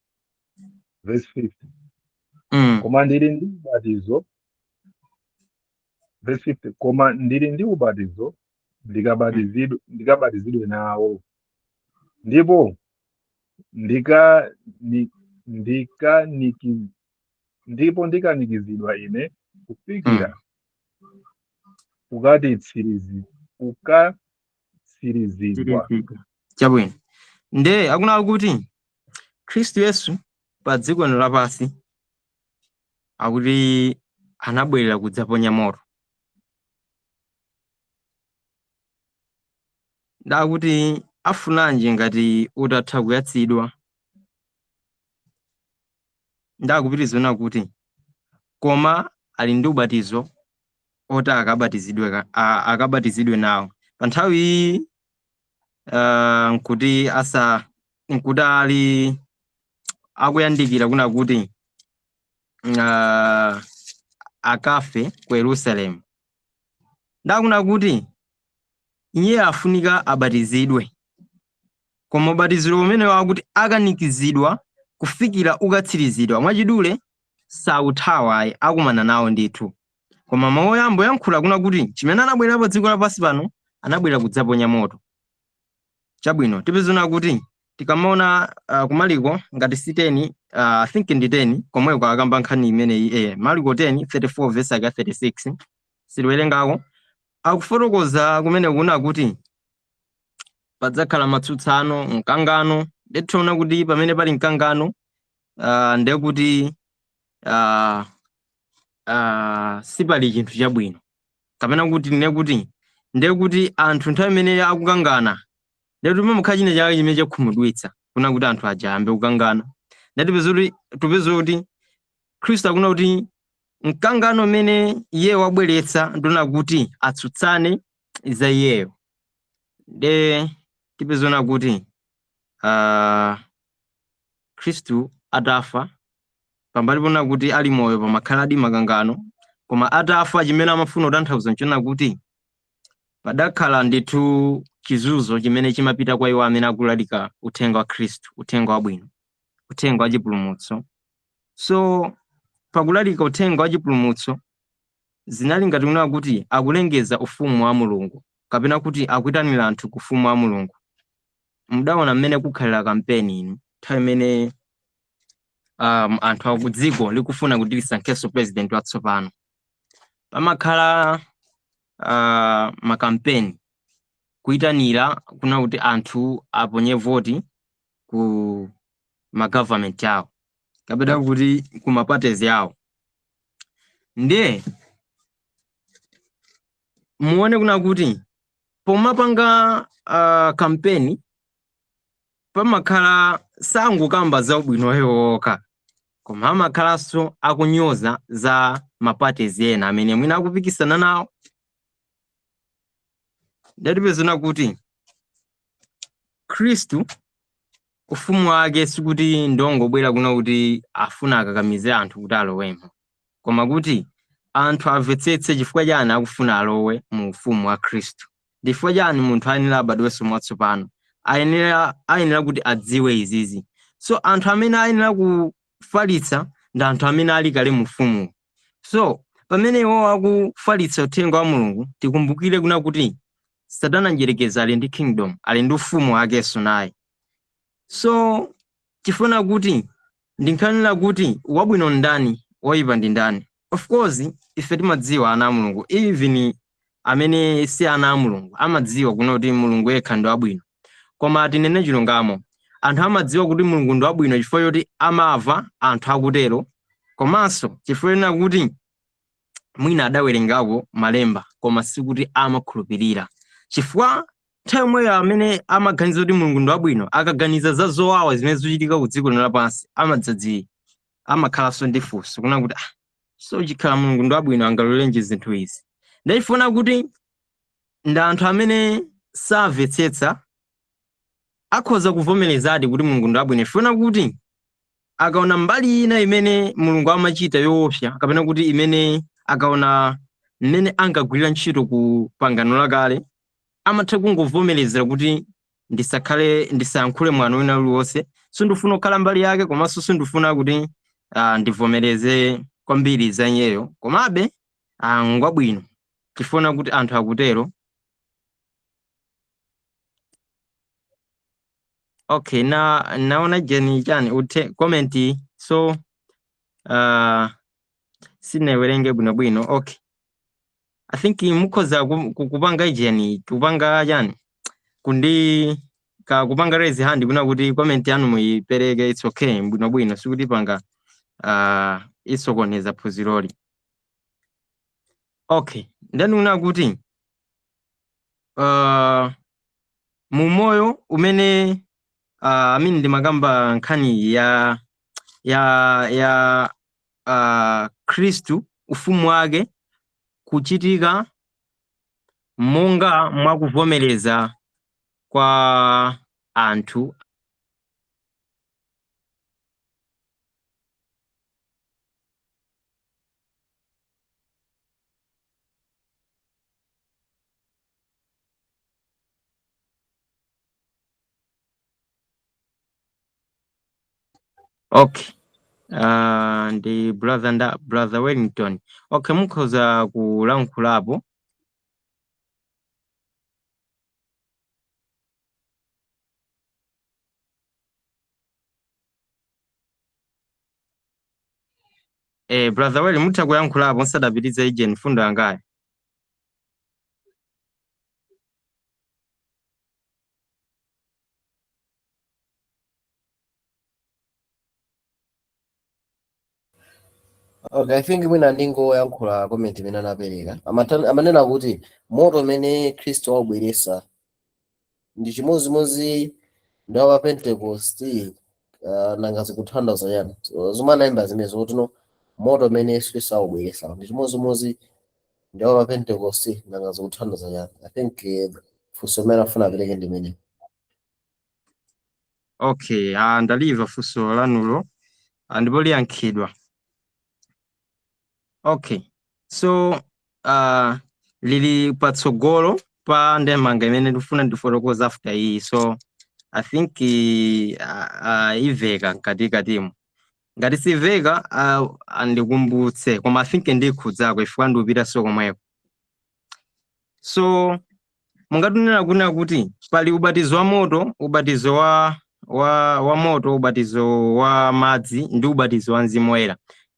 Verse 50. Koma ndili ndi ubatizo, verse 50, koma ndili ndi ubatizo ndikabatizidwe nawo, ndipo ndikanikizidwa ine kufikira ukatsirizidwa. Chabwino. Nde akunena kuti Khristu Yesu pa dziko lino lapansi akuti anabwerera kudzaponya moto. Ndakuti afunanji ngati utatha kuyatsidwa. Ndakupitiriza kuti koma ali ndi ubatizo oti akabatizidwe nawo. Pa nthawi iyi nkuti asa nkuti ali akuyandikira kuna kuti akafe ku Yerusalemu. Ndakuna kuti iye afunika abatizidwe, koma ubatizidwe umene wakuti akanikizidwa kufikira ukatsirizidwa. Mwachidule sauthawa ayi, akumana nawo ndithu. Koma mawu oyamba oyankhula kuna kuti chimene anabwera pa dziko lapansi pano, anabwera kudzaponya moto. Chabwino, tipezona kuti tikamaona kumaliko ngati si 10, I think ndi 10 komweko akamba nkhani imeneyi, Mariko 10 34 verse yake 36 siliwerengako, akufotokoza kumene kuna kuti padzakhala matsutsano, mkangano. Ndithiona kuti pamene pali mkangano ndiye kuti sipali chinthu chabwino, kapena kuti nene kuti ndiye kuti anthu nthawi imene akukangana Ndati pamakhala china chake chimene chakhumudwitsa kuna kuti anthu aja ayambe kukangana. Ndati tipeze kuti Khristu akuna kuti mkangano umene iye wabweretsa ndona kuti atsutsane za iyeyo. Nde tipezona kuti Khristu atafa, pambali pona kuti ali moyo pamakhaladi makangano, koma atafa chimene amafuna kutanthauza nchona kuti padakhala ndithu chizunzo chimene chimapita kwa iwo amene akulalika uthenga wa Khristu, uthenga wabwino, uthenga wa chipulumutso. So pakulalika uthenga wa chipulumutso zinali ngati kunena kuti akulengeza ufumu wa Mulungu, kapena kuti akuyitanira anthu ku ufumu wa Mulungu. Mudaona mmene kukhalira kampeni inu nthawi imene anthu aku dziko likufuna kuti lisankhenso president watsopano, pamakhala makampeni kuyitanira kuna kuti anthu aponye voti ku ma government yawo kapena kuti ku ma parties yawo. Ndiye muone kuna kuti pomapanga kampeni pamakhala sangokamba za ubwino wokha, koma amakhalanso akunyoza za ma parties ena amene mwina akupikisana nawo. Ndatipezana kuti Khristu ufumu wake sikuti ndongobwera kuno kuti afuna akakamize anthu kuti alowemo, koma kuti anthu amvetsetse chifukwa chani akufuna alowe mu ufumu wa Khristu, chifukwa chani munthu ayenera abadwenso mwatsopano, ayenera kuti adziwe izizi. So anthu amene ayenera kufalitsa ndi anthu amene ali kale mu ufumu. So pamene iwo akufalitsa uthenga wa Mulungu, tikumbukire kuna kuti Satana njerekeza ali ndi kingdom, ali ndi ufumu wakenso naye. So tifuna kuti ndinkhanira kuti wabwino ndani, woyipa ndi ndani. Of course ife timadziwa ana a Mulungu, even amene si ana a Mulungu amadziwa kuna kuti Mulungu yekha ndi wabwino. Koma tinene chilungamo, anthu amadziwa kuti Mulungu ndi wabwino chifukwa choti amava anthu akutero, komanso chifukwa chonena kuti mwina adawerengako malemba, koma sikuti amakhulupirira. Chifukwa nthawi yomweyo amene amaganiza kuti Mulungu ndi wabwino, akaganiza za zowawa zimene zikuchitika ku dziko lino lapansi, amakhalanso ndi funso kuna kuti so chikhala Mulungu ndi wabwino angalolenje zinthu izi. Ndayifuna kuti ndi anthu amene samvetsetsa akhoza kuvomerezadi kuti Mulungu ndi wabwino, ifuna kuti akaona mbali ina imene Mulungu amachita yoopsa, kapena kuti imene akaona mmene ankagwirira ntchito ku pangano lakale, amatha kungovomerezera kuti ndisayankhule mwano wina uliwonse, sindifuna kukhala mbali yake, komanso sindifuna kuti ndivomereze kwambiri za iyeyo, komabe ngwabwino tifuna kuti anthu akutero. Okay, na naona jeni chani uthe comment, so sinawerenge bwinobwino. Okay, I think mukhoza kupanga jeni kupanga chani kundi ka kupanga raise hand kuna kuti comment yanu muyipereke. It's okay, bwinobwino, sikuti panga isokoneza phunziroli. Okay, then una kuti mu moyo umene amene ndimakamba nkhani ya Khristu ufumu wake kuchitika monga mwakuvomereza kwa anthu. Okay. Ndi brother nda brother Wellington. Okay, mukhoza kulankhulapo. Brother Well, mutha kuyankhulapo nsadapititsa ijeni fundo yangayo. Okay, I think mwina ndingoyankhula comment imene anapereka. Amanena kuti moto umene Khristu waubweresa Ndi chimozimozi ndi wa Pentecost? Nanga zikutanthauza chani? So, zomwe analemba zimene zoti no moto umene Yesu Khristu awubweresa ndi chimozimozi ndi wa Pentecost, nanga zikutanthauza chani? I think funso limene afuna apereke ndi imene. Okay, ndaliva funso lanulo, ndipo liyankhidwa. Okay, so lili patsogolo pa ndemanga imene ndifuna ndifotokoza after iyi, so I think iveka mkatikatimo. Ngati siveka, andikumbutse, koma I think ndikhudzako chifukwa ndiupita komweko. So mungatunena kuna kuti pali ubatizo wa moto, ubatizo wa moto, ubatizo wa madzi ndi ubatizo wa Mzimu Woyera.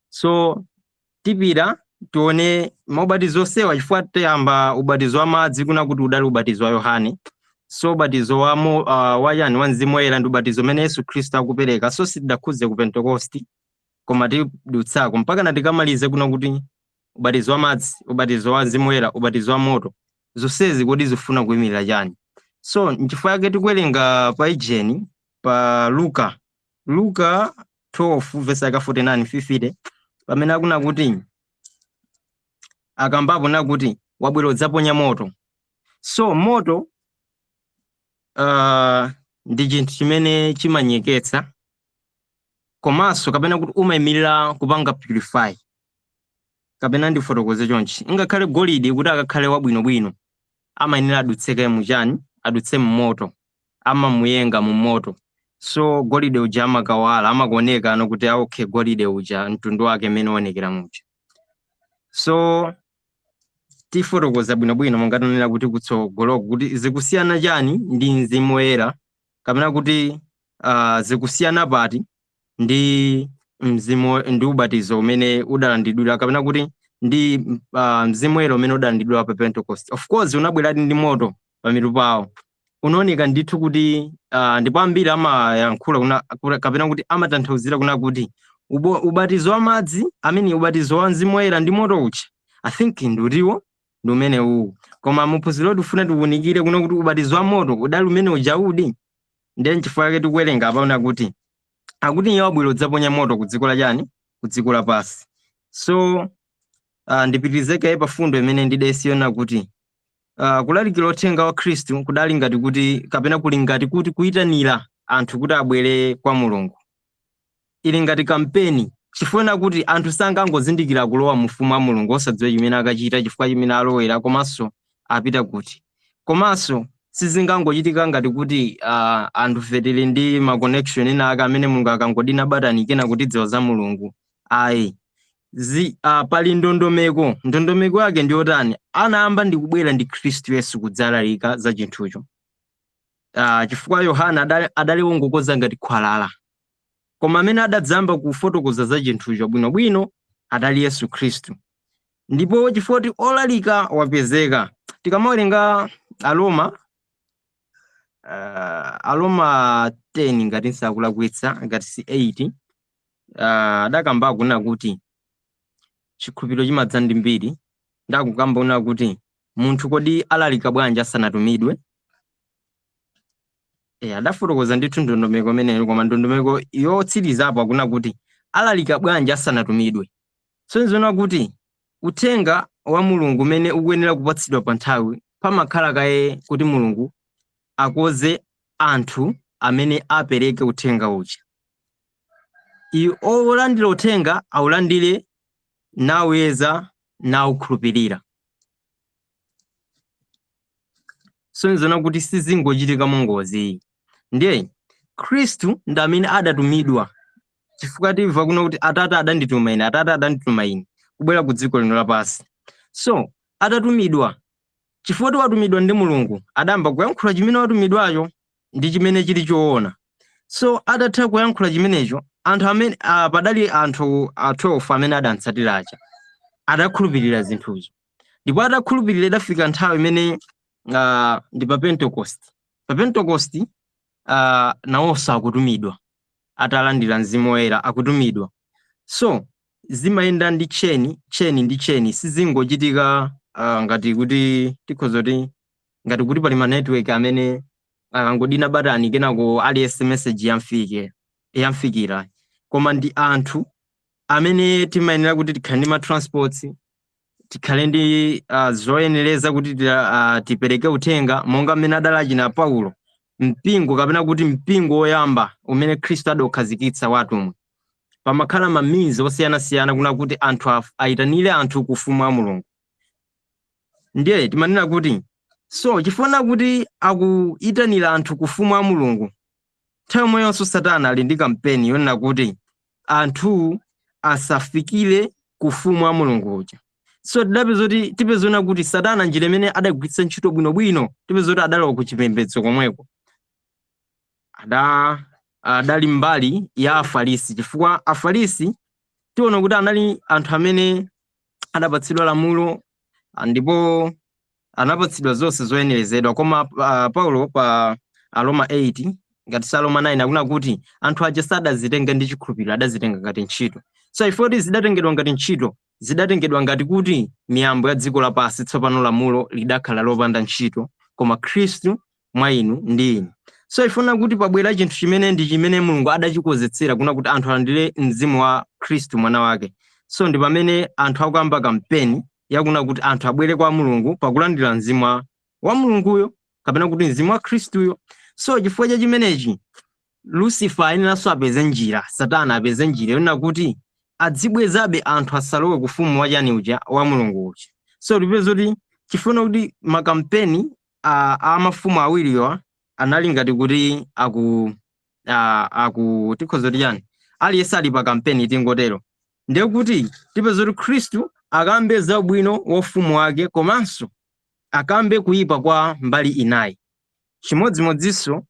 So tipita tione maubatizo osewa, chifukwa tiyamba ubatizo wa madzi kuna kuti udali ubatizo wa Yohane. So ubatizo wa yani wa Mzimu Woyera ndi ubatizo umene Yesu Khristu akupereka. So sitidakhuze ku Pentecost, koma tidutsako mpaka na tikamalize kuna kuti ubatizo wa madzi, ubatizo wa Mzimu Woyera, ubatizo wa moto, zonsezi kodi zifuna kuyimirira chani? So nchifukwa yake tikuwerenga pa ijeni pa Luka 12 verse yaka 49 50, pamene akuna kuti akambapo nakuti wabwera udzaponya moto. So moto ndi chinthu chimene chimanyeketsa komanso kapena kuti umayimirira kupanga purify, kapena ndifotokoze chonchi: ngakhale golide kuti akakhale wabwinobwino amayenera adutseke muchani? Adutse mmoto, amamuyenga mu moto. So golide uja amakawala, amakuoneka ano kuti okay, golide uja mtundu wake mmene uonekera muja. So tifotokoza bwinobwino mungatonera kuti kutsogoloko kuti zikusiyana chani ndi Mzimu Woyera, kapena kuti zikusiyana pati ndi mzimu ndi ubatizo umene udalandidwira, kapena kuti ndi Mzimu Woyera umene udalandidwira pa Pentecost. Of course unabweradi ndi moto pamitu pawo, unaoneka ndithu kuti ndipo ambiri amayankhula kapena kuti amatanthauzira kuna kuti ubatizo wa madzi amene ubatizo wa Mzimu Woyera ndi moto uja, I think ndutiwo ndi umene uwu. Koma muphunziro tifuna tiwunikire kuno kuti ubatizo wa moto udali umene uja udi. Ndiye nchifukwa chake tikuwerenga apaona kuti akuti iye wabwera udzaponya moto ku dziko la chani? Ku dziko lapansi. So ndipitirizeke pa fundo imene ndidayisiyona kuti kulalikira uthenga wa Khristu kudali ngati kuti, kapena kuli ngati kuti kuyitanira anthu kuti abwere kwa Mulungu, ili ngati kampeni, chifukwa kuti anthu sangangozindikira kulowa mu ufumu wa Mulungu osadziwa chimene akachita, chifukwa chimene alowera, komanso apita kuti. Komanso sizingangochitika ngati kuti anthu fe tili ndi ma connection ena ake amene Mulungu akangodina batani kena kuti dziwa za Mulungu, ayi. Pali ndondomeko. Ndondomeko yake ndi yotani? Anayamba ndi kubwera ndi Khristu Yesu kudzalalika za chinthucho, chifukwa Yohana adali wongokoza ngati khwalala, koma amene adadzamba kufotokoza za chinthucho bwinobwino adali Yesu Khristu. Ndipo chifukwa kuti olalika wapezeka, tikamawerenga Aroma 10 ngati nsakulakwitsa, ngati si 8, adakamba kuna kuti chikhulupiriro chimadza ndi mbiri. Ndakukamba kuna kuti munthu kodi alalika bwanji asanatumidwe? Adafotokoza ndithu ndondomeko imeneyo, koma ndondomeko yotsirizapo akuna kuti alalika bwanji asanatumidwe? So nzoona kuti uthenga wa Mulungu umene ukuyenera kupatsidwa pa nthawi, pamakhala kaye kuti Mulungu akoze anthu amene apereke uthenga uja. Olandira uthenga aulandire nawuyeza nawukhulupirira. So nzoona kuti sizingochitika mongozi. Ndiye Khristu ndi amene adatumidwa, chifukwa timva kuno kuti Atate adandituma ine, Atate adandituma ine kubwera ku dziko lino lapansi. So atatumidwa, chifukwa kuti watumidwa ndi Mulungu, adayamba kuyankhula chimene watumidwacho ndi chimene chili choona. So atatha kuyankhula chimenecho, anthu amene padali anthu a 12 amene adamutsatira aja adakhulupirira zinthuzo. Ndipo atakhulupirira, idafika nthawi imene ndi pa Pentecost. Pa Pentecost nawonso akutumidwa, atalandira Mzimu Woyera akutumidwa. So zimayenda ndi chain, chain ndi chain, sizingochitika ngati kuti tikhoza kuti ngati kuti pali ma network amene Akangodina batani, kenako aliyense message yamfikira, koma ndi anthu amene timayenera kuti tikhale ndi ma transports, tikhale ndi zoyenereza kuti tipereke uthenga monga mmene adali achina Paulo, mpingo kapena kuti mpingo woyamba umene Khristu adaukhazikitsa wa atumwi. Pamakhala ma means osiyanasiyana kuna kuti anthu ayitanire anthu ku ufumu wa Mulungu. Ndiye timanena kuti, so chifukwa kuti akuyitanira anthu ku ufumu wa Mulungu, nthawi yomweyonso Satana ali ndi kampeni yonena kuti anthu asafikire ku ufumu wa Mulungu uja. So tidapeza kuti, tipezona kuti Satana njira imene adagwiritsa ntchito bwinobwino, tipeza kuti adalowa ku chipembedzo komweko, adali mbali ya Afarisi, chifukwa Afarisi tiona kuti anali anthu amene adapatsidwa lamulo ndipo anapatsidwa zonse zoyenerezedwa. Koma Paulo pa Aroma 8, ngati si Aroma 9, akuna kuti anthu aja sadazitenga ndi chikhulupiriro, adazitenga ngati ntchito. So ifo kuti zidatengedwa ngati ntchito, zidatengedwa ngati kuti miyambo ya dziko lapansi, tsopano lamulo lidakhala lopanda ntchito, koma Khristu mwa inu ndi ine. So ifuna kuti pabwera chinthu chimene ndi chimene Mulungu adachikonzetsera kuna kuti anthu alandire mzimu wa Khristu mwana wake. So ndi pamene anthu akuyamba kampeni yakuna kuti anthu abwere kwa Mulungu pakulandira mzimu wa Mulunguyo kapena kuti mzimu wa Khristuyo. So chifukwa cha chimenechi, Lucifer ayeneranso apeze njira, Satana apeze njira yonena kuti adzibwezabe anthu asalowe kufumu wachani uja, wa Mulungu uja. So tipeze kuti chifuna kuti makampeni a mafumu awiriwa anali ngati kuti aku tikhoza kuti chani, aliyense ali pa kampeni, tingotero. Ndiye kuti tipeze kuti Khristu akambe za ubwino wa ufumu wake komanso akambe kuyipa kwa mbali inayi. Chimodzimodzinso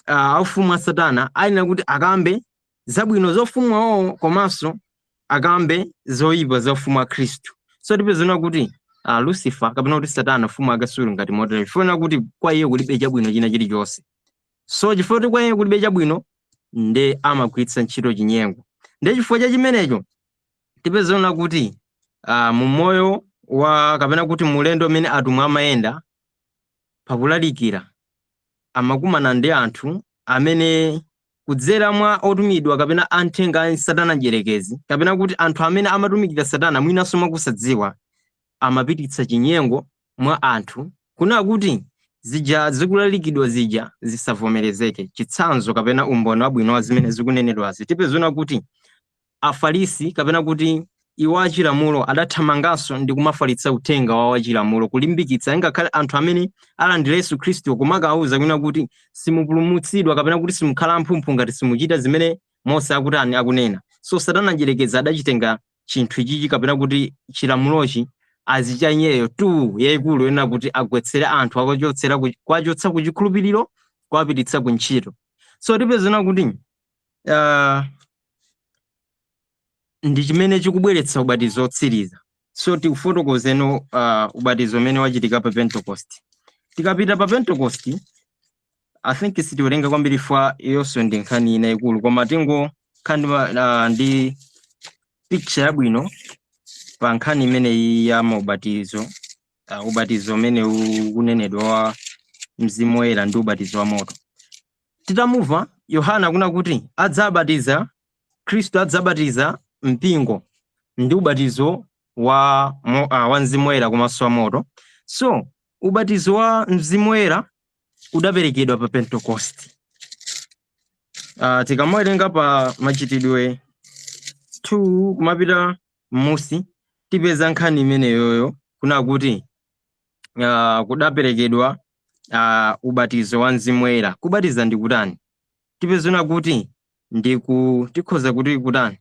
aufumu wa Satana ayenera kuti akambe zabwino za ufumu wawowo komanso akambe zoyipa za ufumu wa Khristu. So tipezena kuti Lucifer kapena kuti Satana, ufumu wake suli ngati motero, chifukwa kuti kwa iye kulibe chabwino china chilichonse. So chifukwa kuti kwa iye kulibe chabwino, nde amagwiritsa ntchito chinyengo. Nde chifukwa cha chimenecho tipezena kuti mu moyo wa kapena kuti mulendo umene atumwi amayenda pakulalikira, amakumana ndi anthu amene kudzera mwa otumidwa kapena anthenga a Satana mdierekezi, kapena kuti anthu amene amatumikira Satana mwinanso mwakusadziwa, amapititsa chinyengo mwa anthu kuna kuti zija zikulalikidwa zija zisavomerezeke. Chitsanzo kapena umboni wabwino wa zimene zikunenedwazi, tipezona kuti Afarisi kapena kuti iwo achilamulo adathamanganso ndi kumafalitsa uthenga wa wachilamulo, kulimbikitsa ngakhale anthu amene alandira Yesu Khristu, kumakawuza kwina kuti simupulumutsidwa kapena kuti simukhala amphumphu ngati simuchita zimene Mose akutani, akunena. So Satana mdierekezi adachitenga chinthu ichichi kapena kuti chilamulochi azichanyeyo tu yayikulu yonena kuti agwetsere anthu, akuchotsera kuwachotsa ku chikhulupiriro kuwapititsa ku ntchito. So tipezona kuti ndi chimene chikubweretsa ubatizo wotsiriza. So tikufotokozeno ubatizo umene wachitika pa Pentecost. Tikapita pa Pentecost, I think sitiwerenga kwambiri fwa iyonso ndi nkhani ina ikulu, koma tingo nkhani ndi picture yabwino pa nkhani imeneyi ya maubatizo, ubatizo umene ukunenedwa wa Mzimu Woyera ndi ubatizo wa moto. Titamuva Yohana kuna kuti adzabatiza, Khristu adzabatiza mpingo ndi ubatizo wa Mzimu Woyera komanso wa moto. So ubatizo wa Mzimu Woyera udaperekedwa pa Pentecost. Tikamawerenga pa Machitidwe 2 kumapita m'musi, tipeza nkhani imeneyoyo kuna kuti kudaperekedwa ubatizo wa Mzimu Woyera. Kubatiza ndi kutani? Tipezona kuti ndi ku tikhoza kuti kutani,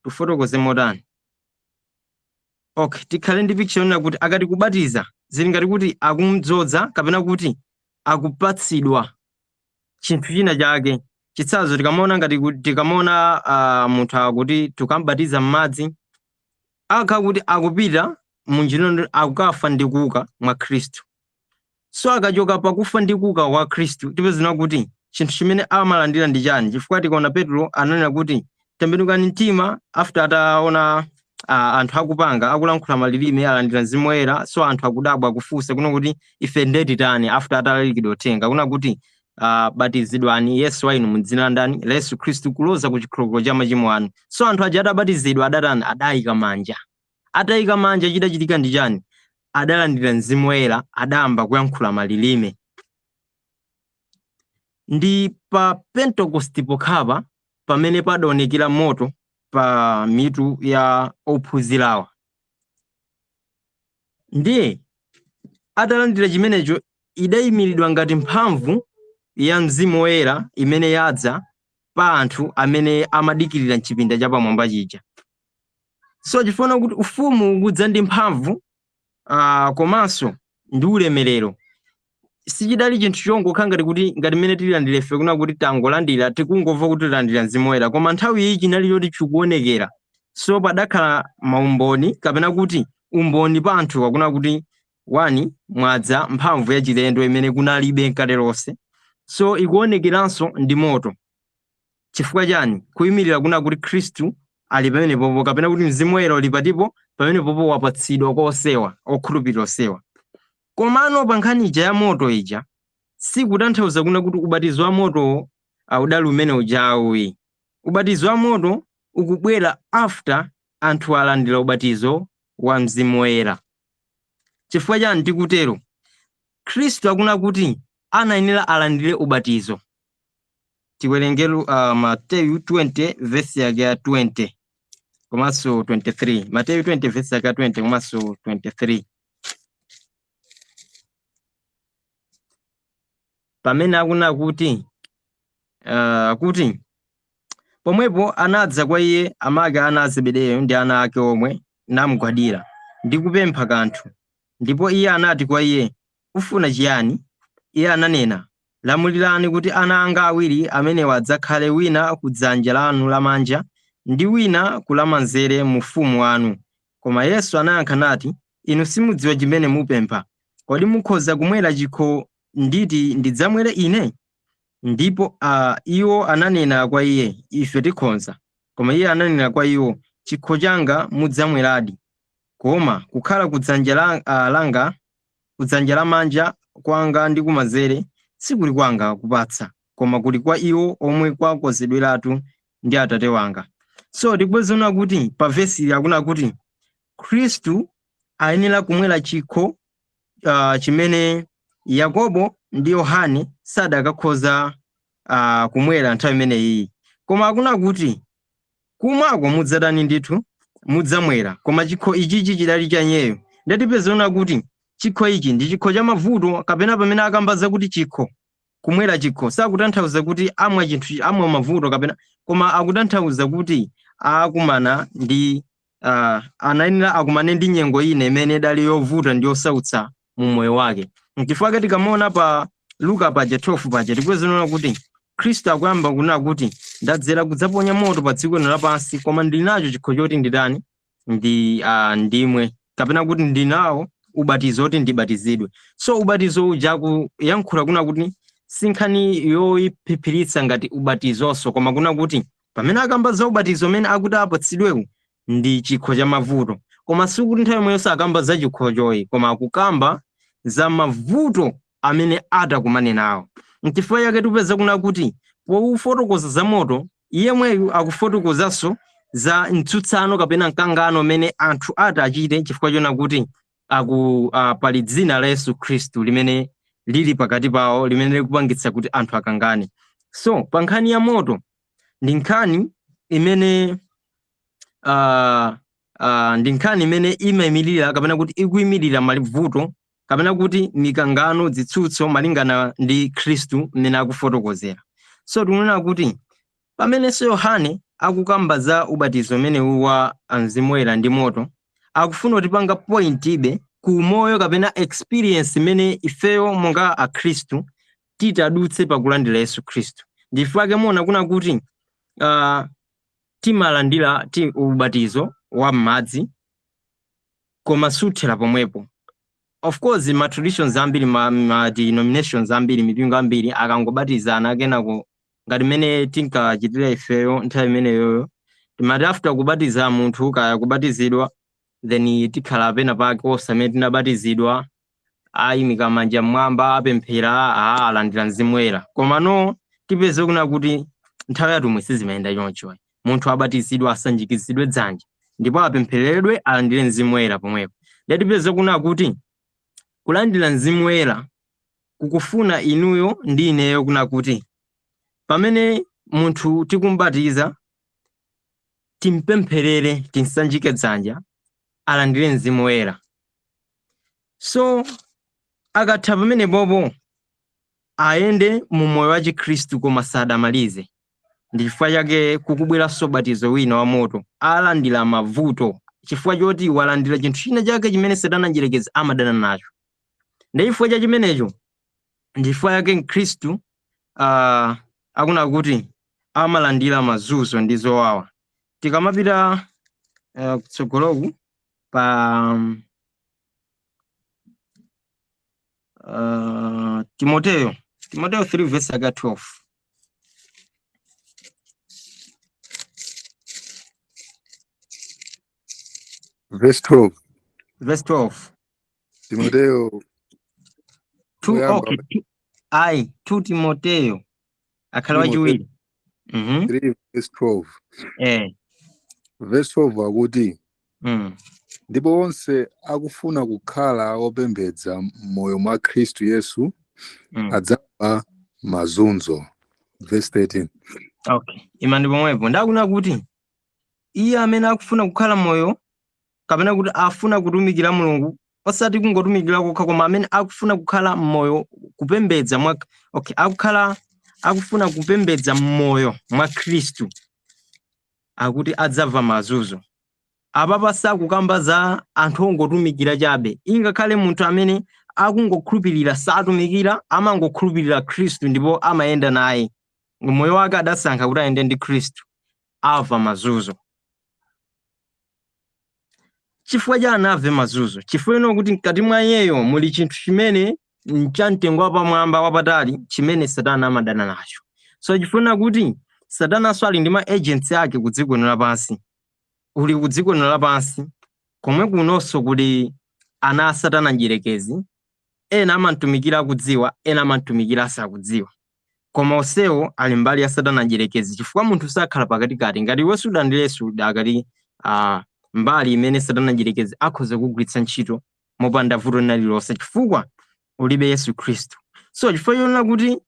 tifotokoze motani? Okay, tikhale ndi picture yonena kuti akati kubatiza zili ngati kuti akumdzodza kapena kuti akupatsidwa chinthu china chake. Chitsanzo, tikamaona ngati tikamaona munthu akuti tikambatiza m'madzi, akha kuti akupita munjira akukafa ndi kuuka mwa Khristu. So akachoka pakufa ndi kuuka kwa Khristu, tipezana kuti chinthu chimene amalandira ndi chani? Chifukwa tikaona Petro ananena kuti tembenukani mtima after ataona anthu akupanga akulankhula malilime, alandira Mzimu Woyera. So anthu akudabwa, akufunsa kuno kuti ife ndetitani after atalalikidwa uthenga kuna kuti batizidwani Yesu wa inu mu dzina la ndani? La Yesu Khristu, kuloza ku chikhululukiro cha machimo anu. So anthu aja atabatizidwa adatani? Adayika manja. Atayika manja, chidachitika ndi chani? Adalandira Mzimu Woyera, adayamba kuyankhula malilime. Ndi pa Pentecost pokhapa pamene padaonekera moto pa mitu ya ophunzirawa. Ndiye atalandira chimenecho, idayimiridwa ngati mphamvu ya Mzimu Woyera imene yadza pa anthu amene amadikirira mchipinda chapamwamba chija. So chifuna kuti ufumu ukudza ndi mphamvu komanso ndi ulemerero, sichidali chinthu chongokhala ngati kuti ngati mmene tililandira ife kuna kuti tangolandira, tikungomva kuti tilandira Mzimu Woyera, koma nthawi iyi chinali choti chikuonekera. So padakhala maumboni kapena kuti umboni pa anthuwa kuna kuti one, mwadza mphamvu yachilendo imene kunalibe nkale lonse. So ikuonekeranso ndi moto. Chifukwa chani? Kuyimirira kuna kuti Khristu ali pamenepopo, kapena kuti Mzimu Woyera uli patipo pamenepopo, wapatsidwa kwa osewa, okhulupirira osewa. Komano pa nkhani ija ya moto ija, sikutanthauza kuna kuti ubatizo wa moto udali umene ujawi. Ubatizo wa moto ukubwera after anthu alandira ubatizo wa Mzimu Woyera. Chifukwa chani tikutero? Khristu akuna kuti anayenera alandire ubatizo. Tiwerengere Mateyu 20 verse yake ya 20 komanso 23. Mateyu 20 verse yake ya 20 komanso 23, pamene akuna kuti kuti pomwepo anadza kwa iye amake ana a Zebedeyo ndi ana ake omwe, namugwadira ndi kupempha kanthu. Ndipo iye anati kwa iye, "Ufuna chiyani?" Iye ananena, "Lamulirani kuti ana anga awiri amenewa adzakhale wina ku dzanja lanu lamanja ndi wina ku lamanzere mu ufumu wanu." Koma Yesu anayankha nati, "Inu simudziwa chimene mupempha. Kodi mukhoza kumwera chikho nditi ndidzamwere ine?" Ndipo iwo ananena kwa iye, "Ife tikhonza." Koma iye ananena kwa iwo, "Chikho changa mudzamweradi, koma kukhala kudzanja langa, kudzanja lamanja kwanga ndi kumanzere sikuli kwanga kupatsa, koma kuli kwa iwo omwe kwakonzedweratu ndi Atate wanga." So tikupezana kuti pa vesi akuna kuti Khristu ayenera kumwera chikho chimene Yakobo ndi Yohane sadakakhoza kumwera nthawi imeneyi. Koma akuna kuti kumwako mudzatani ndithu? Mudzamwera, koma chikho ichichi chidali chanyeyo. Ndatipezana kuti chikho ichi ndi chikho cha mavuto, kapena pamene akamba zakuti chikho, kumwera chikho, sakutanthauza kuti amwa chinthu, amwa mavuto kapena, koma akutanthauza kuti akumana ndi anayenera akumane ndi nyengo ina imene idali yovuta ndi yosautsa mu moyo wake. Nchifukwa tikamaona pa Luka paja 12 paja, tikupezana kuti Khristu akuyamba kunena kuti, "Ndadzera kudzaponya moto pa dziko lino lapansi, koma ndili nacho chikho choti nditani? Ndi ndimwe, kapena kuti ndinawo ubatizo oti ndibatizidwe." So ubatizo uja kuyankhula kuna kuti si nkhani yoyiphiphiritsa ngati ubatizonso, koma kuna kuti pamene akamba za ubatizo umene akuti apatsidwewu ndi chikho cha mavuto. Koma sikuti nthawi yomweyo sakamba za chikhochoyi, koma akukamba za mavuto amene atakumane nawo. Nchifukwa chake tipeza kuna kuti pofotokoza za moto, iyemweyu akufotokozanso za mtsutsano kapena mkangano umene anthu ati achite chifukwa chona kuti pali dzina la Yesu Khristu limene lili pakati pawo, limene likupangitsa kuti anthu akangane. So pa nkhani ya moto ndi nkhani imene imayimirira kapena kuti ikuyimirira mavuto kapena kuti mikangano, zitsutso, malingana ndi Khristu mmene akufotokozera. So tikunena kuti pamenenso Yohane akukamba za ubatizo umenewu wa Mzimu Woyera ndi moto, akufuna kutipanga point ibe ku moyo kapena experience imene ifeyo monga Akhristu titadutse pakulandira Yesu Khristu. Ndifake muona kuna kuti timalandira ubatizo wa m'madzi, koma suthera pomwepo. Of course, ma traditions ambiri, ma denominations ambiri, mipingo ambiri akangobatizana, kenako ngati mmene tinkachitira ifeyo nthawi imeneyoyo, Timati after kubatiza munthu kaya kubatizidwa, then tikhala pena pake onse amene tinabatizidwa ayimika manja mmwamba, apemphera, alandira mzimu woyera. Koma no, tipeze kuna kuti nthawi yatumwi sizimayenda choncho. Munthu abatizidwa, asanjikizidwe dzanja ndipo apemphereredwe, alandire mzimu woyera pomwepo. Ndiye tipeze kuna kuti kulandira mzimu woyera kukufuna inuyo ndi ineyo kuna kuti pamene munthu tikumbatiza, timpempherere, tinsanjike dzanja, alandire mzimu woyera. So akatha pamenepopo ayende mu moyo wa Chikhristu, koma sadamalize. Ndi chifukwa chake kukubweranso ubatizo wina wa moto, alandira mavuto chifukwa choti walandira chinthu china chake chimene Satana mdierekezi amadana nacho. Ndi chifukwa cha chimenecho, ndi chifukwa chake Mkhristu akuna kuti amalandira mazunzo ndi zowawa. Tikamapita kutsogoloku pa Timoteo 3 verse yake 12. Verse 12. Verse 12. Timoteo 2. Oyamba. Okay, ayi, 2 Timoteo akhale Timoteo. Wachiwiri. 3 verse 12. Eh. Verse 12 akuti, ndipo onse akufuna kukhala opembedza m'moyo mwa Khristu Yesu adzamva mazunzo. Verse 13. Okay, imani pomwepo. Ndakuna kuti iye amene akufuna kukhala moyo, kapena kuti afuna kutumikira Mulungu, osati kungotumikira kokha, koma amene akufuna kukhala moyo kupembedza mwa, okay, akukhala akufuna kupembedza moyo mwa Khristu, akuti adzamva mazunzo. Apapa sakukamba za anthu ongotumikira chabe. Ingakhale munthu amene akungokhulupirira, satumikira, amangokhulupirira Khristu ndipo amayenda naye, moyo wake adasankha kuti ayende ndi Khristu, amva mazunzo. Chifukwa chani amve mazunzo? Chifukwa ino kuti mkati mwa iyeyo muli chinthu chimene nchamtengo wapamwamba wapatali chimene Satana amadana nacho. So chifukwa kuti Satananso ali ndi ma agents ake ku dziko lino lapansi, uli ku dziko lino lapansi komwe kunonso kuli ana a Satana mdierekezi. Ena amamtumikira akudziwa, ena amamtumikira asakudziwa, koma onsewo ali mbali ya Satana mdierekezi, chifukwa munthu sakhala pakatikati. Ngati iwe sulandira Yesu, udakali mbali imene Satana mdierekezi akhoza kugwiritsa ntchito mopanda vuto lina lililonse, chifukwa ulibe Yesu Khristu. So chifukwa chonena kuti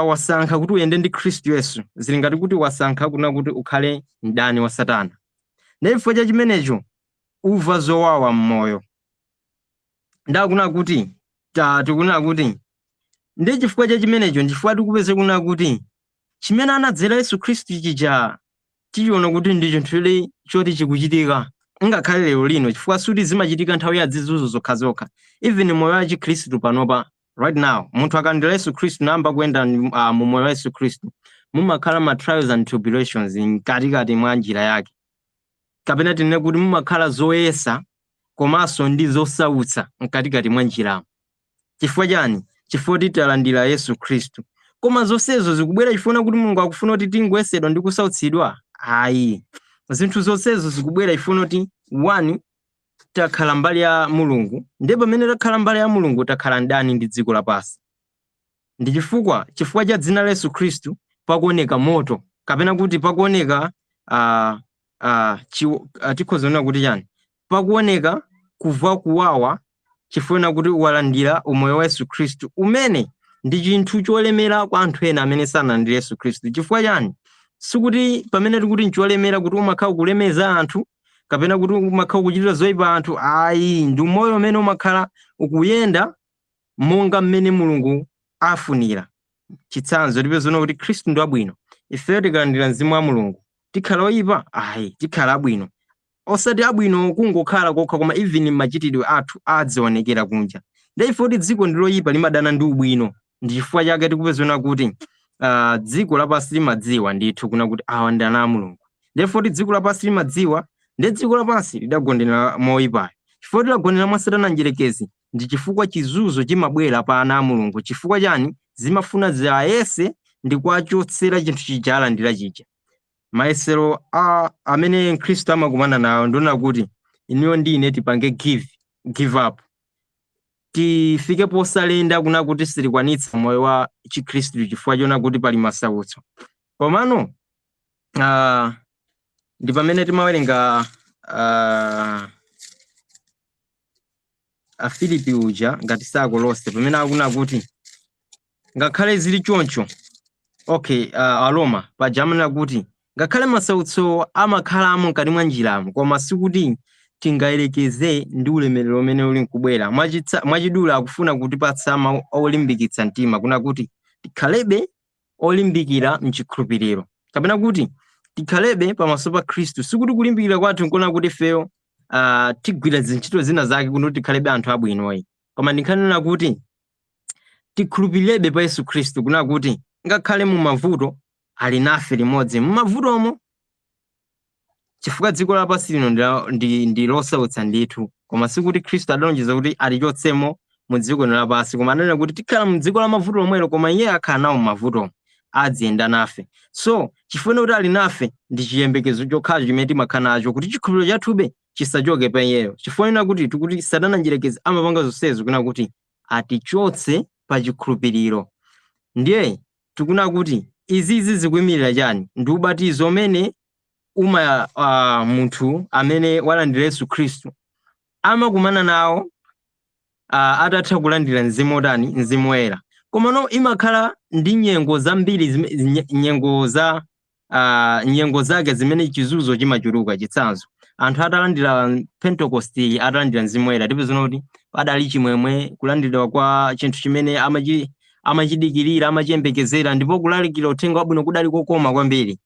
wasankha kuti uyende ndi Khristu Yesu, zili ngati kuti wasankha kuna kuti ukhale mdani wa Satana. Ndi chifukwa cha chimenecho umva zowawa m'moyo. Ndakuna kuti tikunena kuti ndi chifukwa cha chimenecho, ndifukwa tikupeze kuna kuti chimene anadzera Yesu Khristu chija tichiona kuti ndi chinthu choti chikuchitika ngakhale lero lino, chifukwa suti zimachitika nthawi ya zizunzo zokhazokha. Even moyo wa Chikhristu panopa, right now, munthu akalandira Yesu Khristu nayamba kuyenda mu moyo wa Yesu Khristu, mumakhala ma trials and tribulations mkatikati mwa njira yake, kapena tinene kuti mumakhala zoyesa komanso ndi zosautsa mkatikati mwa njiramo. Chifukwa chani? Chifukwa kuti talandira Yesu Khristu. Koma zonsezo zikubwera chifukwa kuti Mulungu akufuna kuti tingoyesedwa ndi kusautsidwa? Ayi, zinthu zonsezo zikubwera chifukwa kuti one, takhala mbali ya Mulungu, ndiye pamene takhala mbali ya Mulungu, takhala mdani ndi dziko lapansi. Ndi chifukwa cha dzina la Yesu Khristu pakuoneka moto, kapena kuti pakuoneka tikhoza kunena kuti chani, pakuoneka kuva kuwawa, chifukwa kuti walandira umoyo wa Yesu Khristu umene ndi chinthu cholemera kwa anthu ena amene sanalandire Yesu Khristu. Chifukwa chani? Sikuti pamene tikuti ncholemera kuti umakhala kulemeza anthu kapena kuti umakhala kuchitira zoyipa anthu, ayi. Ndi umoyo umene umakhala ukuyenda monga mmene Mulungu afunira. Chitsanzo, tipezona kuti Khristu ndi wabwino. Ifeyo tikalandira mzimu wa Mulungu, tikhala oyipa? Ayi, tikhala abwino. Osati abwino kungokhala kokha, koma even machitidwe athu adzionekera kunja. Ndi ife kuti dziko ndi loyipa, limadana ndi ubwino. Ndi chifukwa chake tikupezona kuti dziko lapansi limadziwa ndithu kuna kuti awa ndi ana a Mulungu. Therefore kuti dziko lapansi limadziwa, ndi dziko lapansi lidagondera moyipayo. Chifukwa lidagonera mwa Satana mdierekezi, ndi chifukwa chizunzo chimabwera pa ana a Mulungu. Chifukwa chani? Zimafuna ziayese ndi kuwachotsera chinthu chija alandira chija. Mayesero amene Mkhristu amakumana nawo ndiona kuti inuyo ndi ine tipange give up, tifike posalenda kuna kuti sitikwanitsa moyo wa Chikhristu chifukwa chona kuti pali masautso. Komano ndi pamene timawerenga Afilipi uja, ngati sakolose, pamene akuna kuti ngakhale zili choncho, okay, Aroma paja amanena kuti ngakhale masautso amakhalamo mkati mwa njiramo, koma sikuti tingayerekeze ndi ulemerero umene uli nkubwera. Mwachidule akufuna kutipatsa mawu olimbikitsa mtima kuna kuti tikhalebe olimbikira mchikhulupiriro, kapena kuti tikhalebe pamaso pa Khristu. Sikuti kulimbikira kwathu nkona kuti ifeyo tigwira zintchito zina zake kuti tikhalebe anthu abwinoyi, koma ndikhanena kuti tikhulupirirebe pa Yesu Khristu, kuna kuti ngakhale mu mavuto ali nafe limodzi mu mavutomo, chifukwa dziko lapansi lino ndi losautsa ndithu. Koma sikuti Khristu adalonjeza kuti atichotsemo mu dziko lino lapansi, koma adanena kuti tikhala mu dziko la mavuto lomwelo, koma iye akhala nawo mu mavutomo, adziyenda nafe. So chifukwa kuti ali nafe ndi chiyembekezo chokhacho chimene timakhala nacho kuti chikhulupiriro chathube chisachoke pa iyeyo, chifukwa kuti tikuti Satana njirekezi amapanga zonsezo kuna kuti atichotse pa chikhulupiriro. Ndiye tikuna kuti izizi zikuyimirira chani? Ndi ubatizo umene uma munthu amene walandira Yesu Khristu amakumana nawo atatha kulandira mzimu otani? Mzimu Woyera. Komano imakhala ndi nyengo zambiri, nyengo zake zimene chizunzo chimachuluka. Chitsanzo, anthu atalandira Pentecost, atalandira Mzimu Woyera, tipezana kuti padali chimwemwe, kulandiridwa kwa chinthu chimene amachidikirira, amachiyembekezera, ndipo kulalikira uthenga wabwino kudali kokoma kwambiri,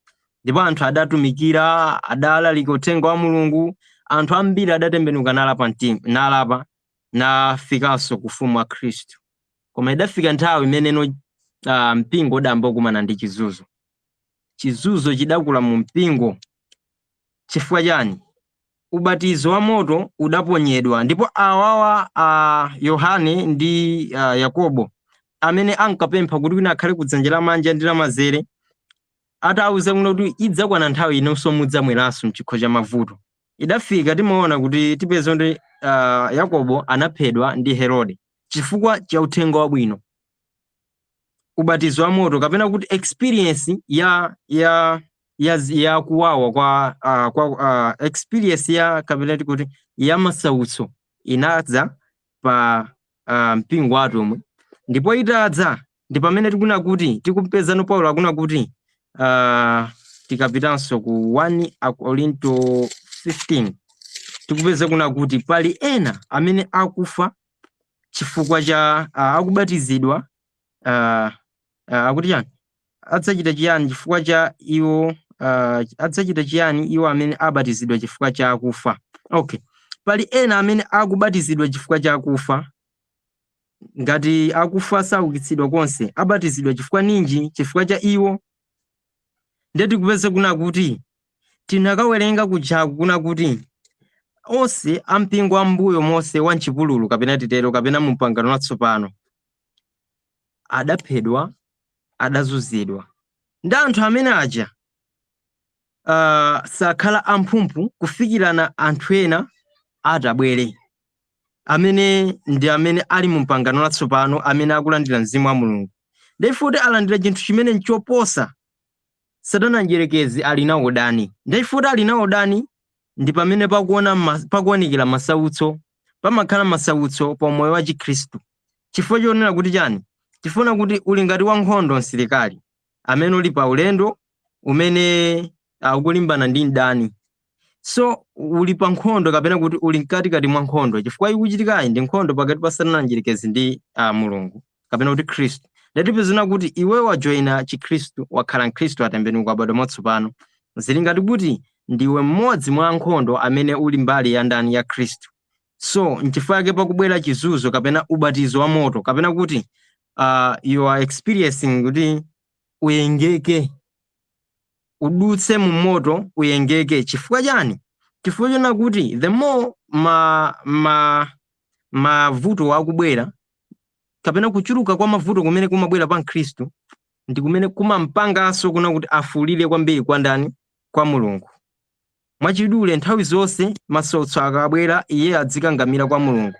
ndipo anthu adatumikira, adalalika uthenga wa Mulungu, anthu ambiri adatembenuka nalapa mtima, nalapa, nafikanso ku ufumu wa Khristu. Koma idafika nthawi imeneno mpingo udayamba kukumana ndi chizunzo. Chizunzo chidakula mu mpingo. Chifukwa chani? Ubatizo wa moto udaponyedwa, ndipo awawa Yohane ndi Yakobo amene ankapempha kuti wina akhale kudzanja lamanja ndi lamanzere, atawuza kuno kuti idzakwana nthawi inonso mudzamweranso mchikho cha mavuto. Idafika, timaona kuti tipeza kuti Yakobo anaphedwa ndi Herode chifukwa cha uthenga wabwino, ubatizo wa moto, kapena kuti experience ya kuwawa kwa experience ya, kapena kuti ya masautso inadza pa mpingo wa atumwi. Ndipo itadza ndi pamene tikuna kuti tikumpezano Paulo akuna kuti tikapitanso ku 1 Akorinto 15, tikupeza kuna kuti pali ena amene akufa chifukwa cha akubatizidwa, akuti chani? Adzachita chiyani chifukwa cha iwo? Adzachita chiyani iwo amene abatizidwa chifukwa cha akufa? Okay, pali ena amene akubatizidwa chifukwa cha akufa. Ngati akufa saukitsidwa konse, abatizidwa chifukwa ninji chifukwa cha iwo? Ndiye tikupeza kuna kuti tinakawerenga kujaku kuna kuti onse ampingo ambuyo Mose wa mchipululu, kapena titero, kapena mu pangano latsopano, adaphedwa, adazunzidwa ndi anthu amene aja sakhala amphumphu kufikirana anthu ena atabwere amene ndi amene ali mu pangano latsopano, amene akulandira mzimu wa Mulungu. Ndiye alandira chinthu chimene nchoposa. Satana mdierekezi ali nawo udani. Ndiye ali nawo udani, ndi pamene pakuona pakuonekera masautso, pamakhala masautso pa moyo wa Chikhristu. Chifukwa chonena kuti chani? Chifukwa kuti uli ngati wankhondo, msilikali amene uli pa ulendo umene ukulimbana ndi mdani. So uli pa nkhondo, kapena kuti uli mkatikati mwa nkhondo, chifukwa ikuchitikayi ndi nkhondo pakati pa Satana mdierekezi ndi Mulungu, kapena kuti Khristu. Ndatipezana kuti iwe wajoyina Chikhristu, wakhala Mkhristu, atembenuka, wabadwa mwatsopano, zili ngati kuti ndiwe mmodzi mwa ankhondo amene uli mbali ya ndani? Ya Khristu. So nchifukwa chake pakubwera chizunzo kapena ubatizo wa moto, kapena kuti you are experiencing kuti uyengeke, udutse mu moto, uyengeke. Chifukwa chani? Chifukwa chona kuti the more ma mavuto akubwera, kapena kuchuluka kwa mavuto kumene kumabwera pa Mkhristu, ndi kumene kumampanganso kuna kuti afulire kwambiri kwa ndani? kwa Mulungu. Mwachidule, nthawi zonse masautso akabwera, iye adzikangamira kwa Mulungu.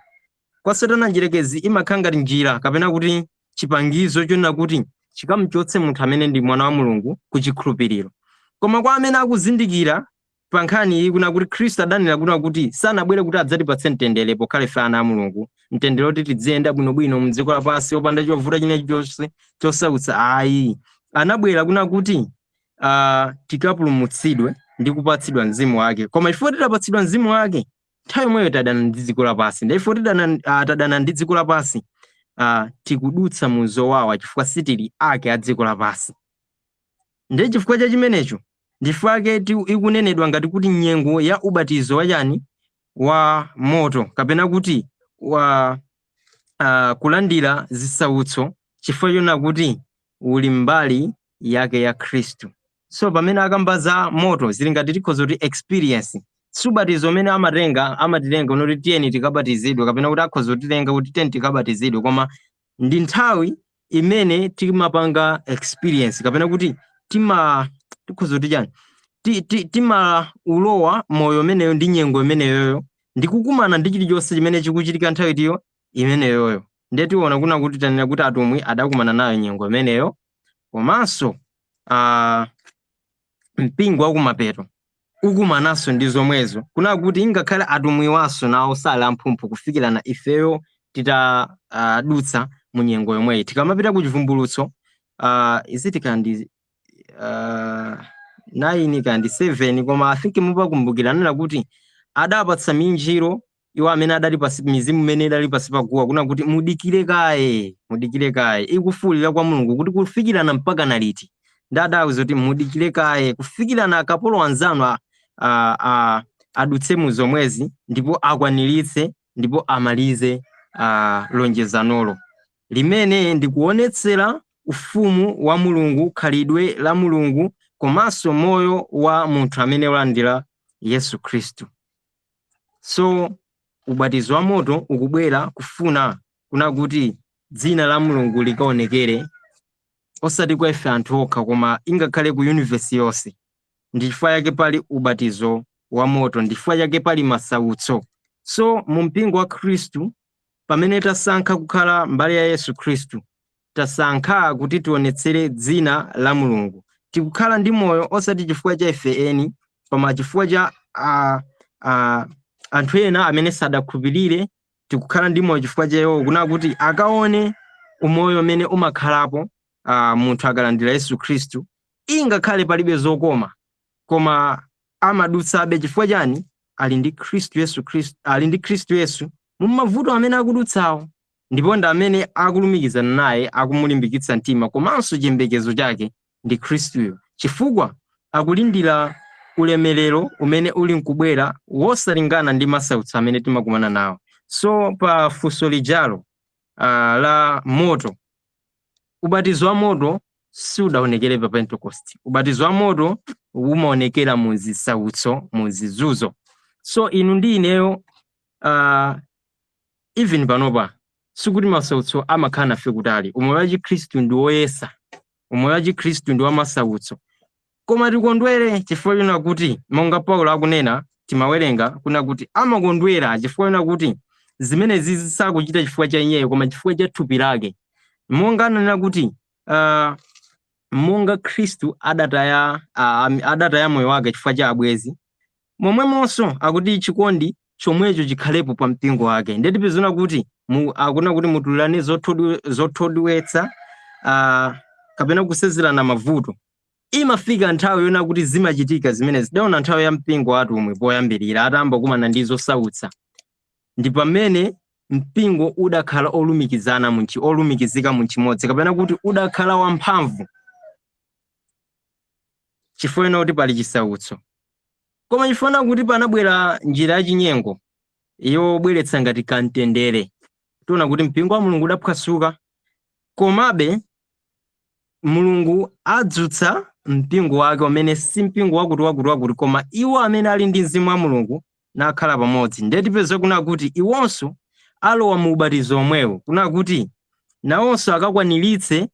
Kwa Satana njerekezi imakhala ngati njira kapena kuti chipangizo chonena kuti chikamuchotse munthu amene ndi mwana wa Mulungu ku chikhulupiriro. Koma kwa amene akuzindikira pa nkhani iyi kuna kuti Khristu adanena kuna kuti sanabwere kuti adzatipatse mtendere pokhala ife ana a Mulungu, mtendere oti tidziyenda bwinobwino mdziko lapansi opanda chovuta china chilichonse chosautsa, ayi. Anabwera kuna kuti tikapulumutsidwe ndi kupatsidwa mzimu wake. Koma ifo titapatsidwa mzimu wake, nthawi yomweyo tadana ndi dziko lapansi. Ndi ifo tadana ndi dziko lapansi, tikudutsa mu zowawa chifukwa sitili ake a dziko lapansi. Ndiye chifukwa cha chimenecho ndifukwa ikunenedwa ngati kuti nyengo ya ubatizo wachani, wa moto, kapena kuti wa kulandira zisautso, chifukwa chona kuti uli mbali yake ya Khristu. So pamene akamba za moto, zili ngati tikhoza kuti experience, si ubatizo umene amatenga, amatilenga unoti tiyeni tikabatizidwe, kapena kuti akhoza kutilenga kuti tiyeni tikabatizidwe, koma ndi nthawi imene timapanga experience, kapena kuti tima tikhoza kuti chani, timaulowa moyo umeneyo ndi nyengo imeneyoyo ndi kukumana ndi chilichonse chimene chikuchitika nthawi itiyo imeneyoyo. Ndiye tiona kuna kuti tanena kuti atumwi adakumana nayo nyengo imeneyo, komanso mpingo wakumapeto ukumananso ndi zomwezo, kuna kuti ingakhale atumwiwanso nawo sali amphumphu kufikirana ifeyo titadutsa mu nyengo yomweyi. Tikamapita ku Chivumbulutso, iziti kandi 9 kandi 7, koma I think mupakumbukira, anena kuti adapatsa minjiro iwo amene adali pasi, mizimu imene idali pasi paguwa, kuna kuti mudikire kaye, mudikire kaye, ikufuwulira kwa Mulungu kuti kufikirana mpaka na liti. Ndi adawuza kuti mudikire kaye kufikirana akapolo anzanu adutse mu zomwezi, ndipo akwaniritse ndipo amalize lonjezanolo limene ndikuonetsera ufumu wa Mulungu, khalidwe la Mulungu, komanso moyo wa munthu amene walandira Yesu Khristu. So ubatizo wa moto ukubwera kufuna kuna kuti dzina la Mulungu likaonekere, osati kwa ife anthu okha, koma ingakhale ku universe yonse. Ndi chifukwa chake pali ubatizo wa moto, ndi chifukwa chake pali masautso. So mu mpingo wa Khristu, pamene tasankha kukhala mbali ya Yesu Khristu, tasankha kuti tionetsere dzina la Mulungu. Tikukhala ndi moyo osati chifukwa cha ife eni, koma chifukwa cha anthu ena amene sadakhulupirire. Tikukhala ndi moyo chifukwa cha iwo, kuna kuti akaone umoyo umene umakhalapo munthu akalandira Yesu Khristu. Ingakhale palibe zokoma, koma amadutsabe. Chifukwa chani? Ali ndi Khristu Yesu Khristu, ali ndi Khristu Yesu mu mavuto amene akudutsawo, ndipo ndi amene akulumikizana naye, akumulimbikitsa mtima, komanso chiyembekezo chake ndi Khristuyo, chifukwa akulindira ulemerero umene uli nkubwera wosalingana ndi masautso amene timakumana nawo. So pa funso lijalo la moto, ubatizo wa moto siudaonekere pa Pentecost. Ubatizo wa moto umaonekera mu zisautso, mu zizunzo. So inu ndi ineyo, even panopa sikuti masautso amakhala nafe kutali. Umoyo wa Chikhristu ndi woyesa, umoyo wa Chikhristu ndi wamasautso, koma tikondwere chifukwa chona kuti monga Paulo akunena, timawerenga kuna kuti amakondwera chifukwa chona kuti zimenezi zisakuchita chifukwa cha iyeyo, koma chifukwa cha thupi lake, monga ananena kuti monga Khristu adataya moyo wake chifukwa cha abwenzi, momwemonso akuti chikondi chomwecho chikhalepo pa mpingo wake. Ndiye tipezona kuti akuna kuti mutulirane zothodwetsa kapena kusezerana mavuto. Imafika nthawi yona kuti zimachitika zimene zidaona nthawi ya mpingo wa atumwi poyambirira, atayamba kumana ndi zosautsa, ndi pamene mpingo udakhala olumikizana olumikizika mu chimodzi, kapena kuti udakhala wamphamvu, chifukwa chona kuti pali chisautso. Koma chifukwa kuti panabwera njira yachinyengo yobweretsa ngati kamtendere, tiona kuti mpingo wa Mulungu udaphwasuka. Komabe Mulungu adzutsa mpingo wake umene si mpingo wakuti wakuti wakuti, koma iwo amene ali ndi mzimu wa Mulungu nakhala pamodzi. Ndiye tipeze kuna kuti iwonso alowa mu ubatizo omwewo, kuna kuti nawonso akakwaniritse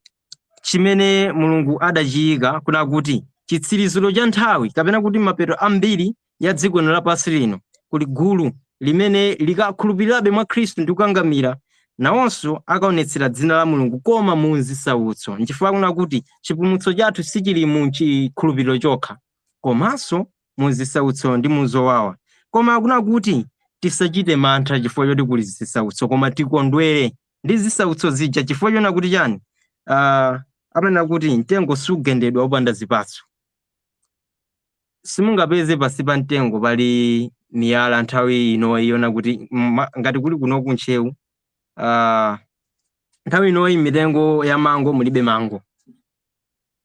chimene Mulungu adachiyika, kuna kuti Chitsiriziro cha nthawi kapena kuti mapeto ambiri ya dziko lino lapansi lino, kuli gulu limene likakhulupirirabe mwa Khristu ndi kukangamira, nawonso akaonetsera dzina la Mulungu koma mu zisautso. Nchifukwa kuna kuti chipulumutso chathu sichili mu chikhulupiriro chokha, komanso mu zisautso ndi mu zowawa. Koma kuna kuti tisachite mantha chifukwa choti kuli zisautso, koma tikondwere ndi zisautso zija chifukwa chona kuti chani, amanena kuti mtengo sugendedwa opanda zipatso. Simungapeze pasi pa mtengo pali miyala nthawi ino iyona kuti ngati kuli kuno kuntcheu, nthawi inoyi mitengo ya mango mulibe mango,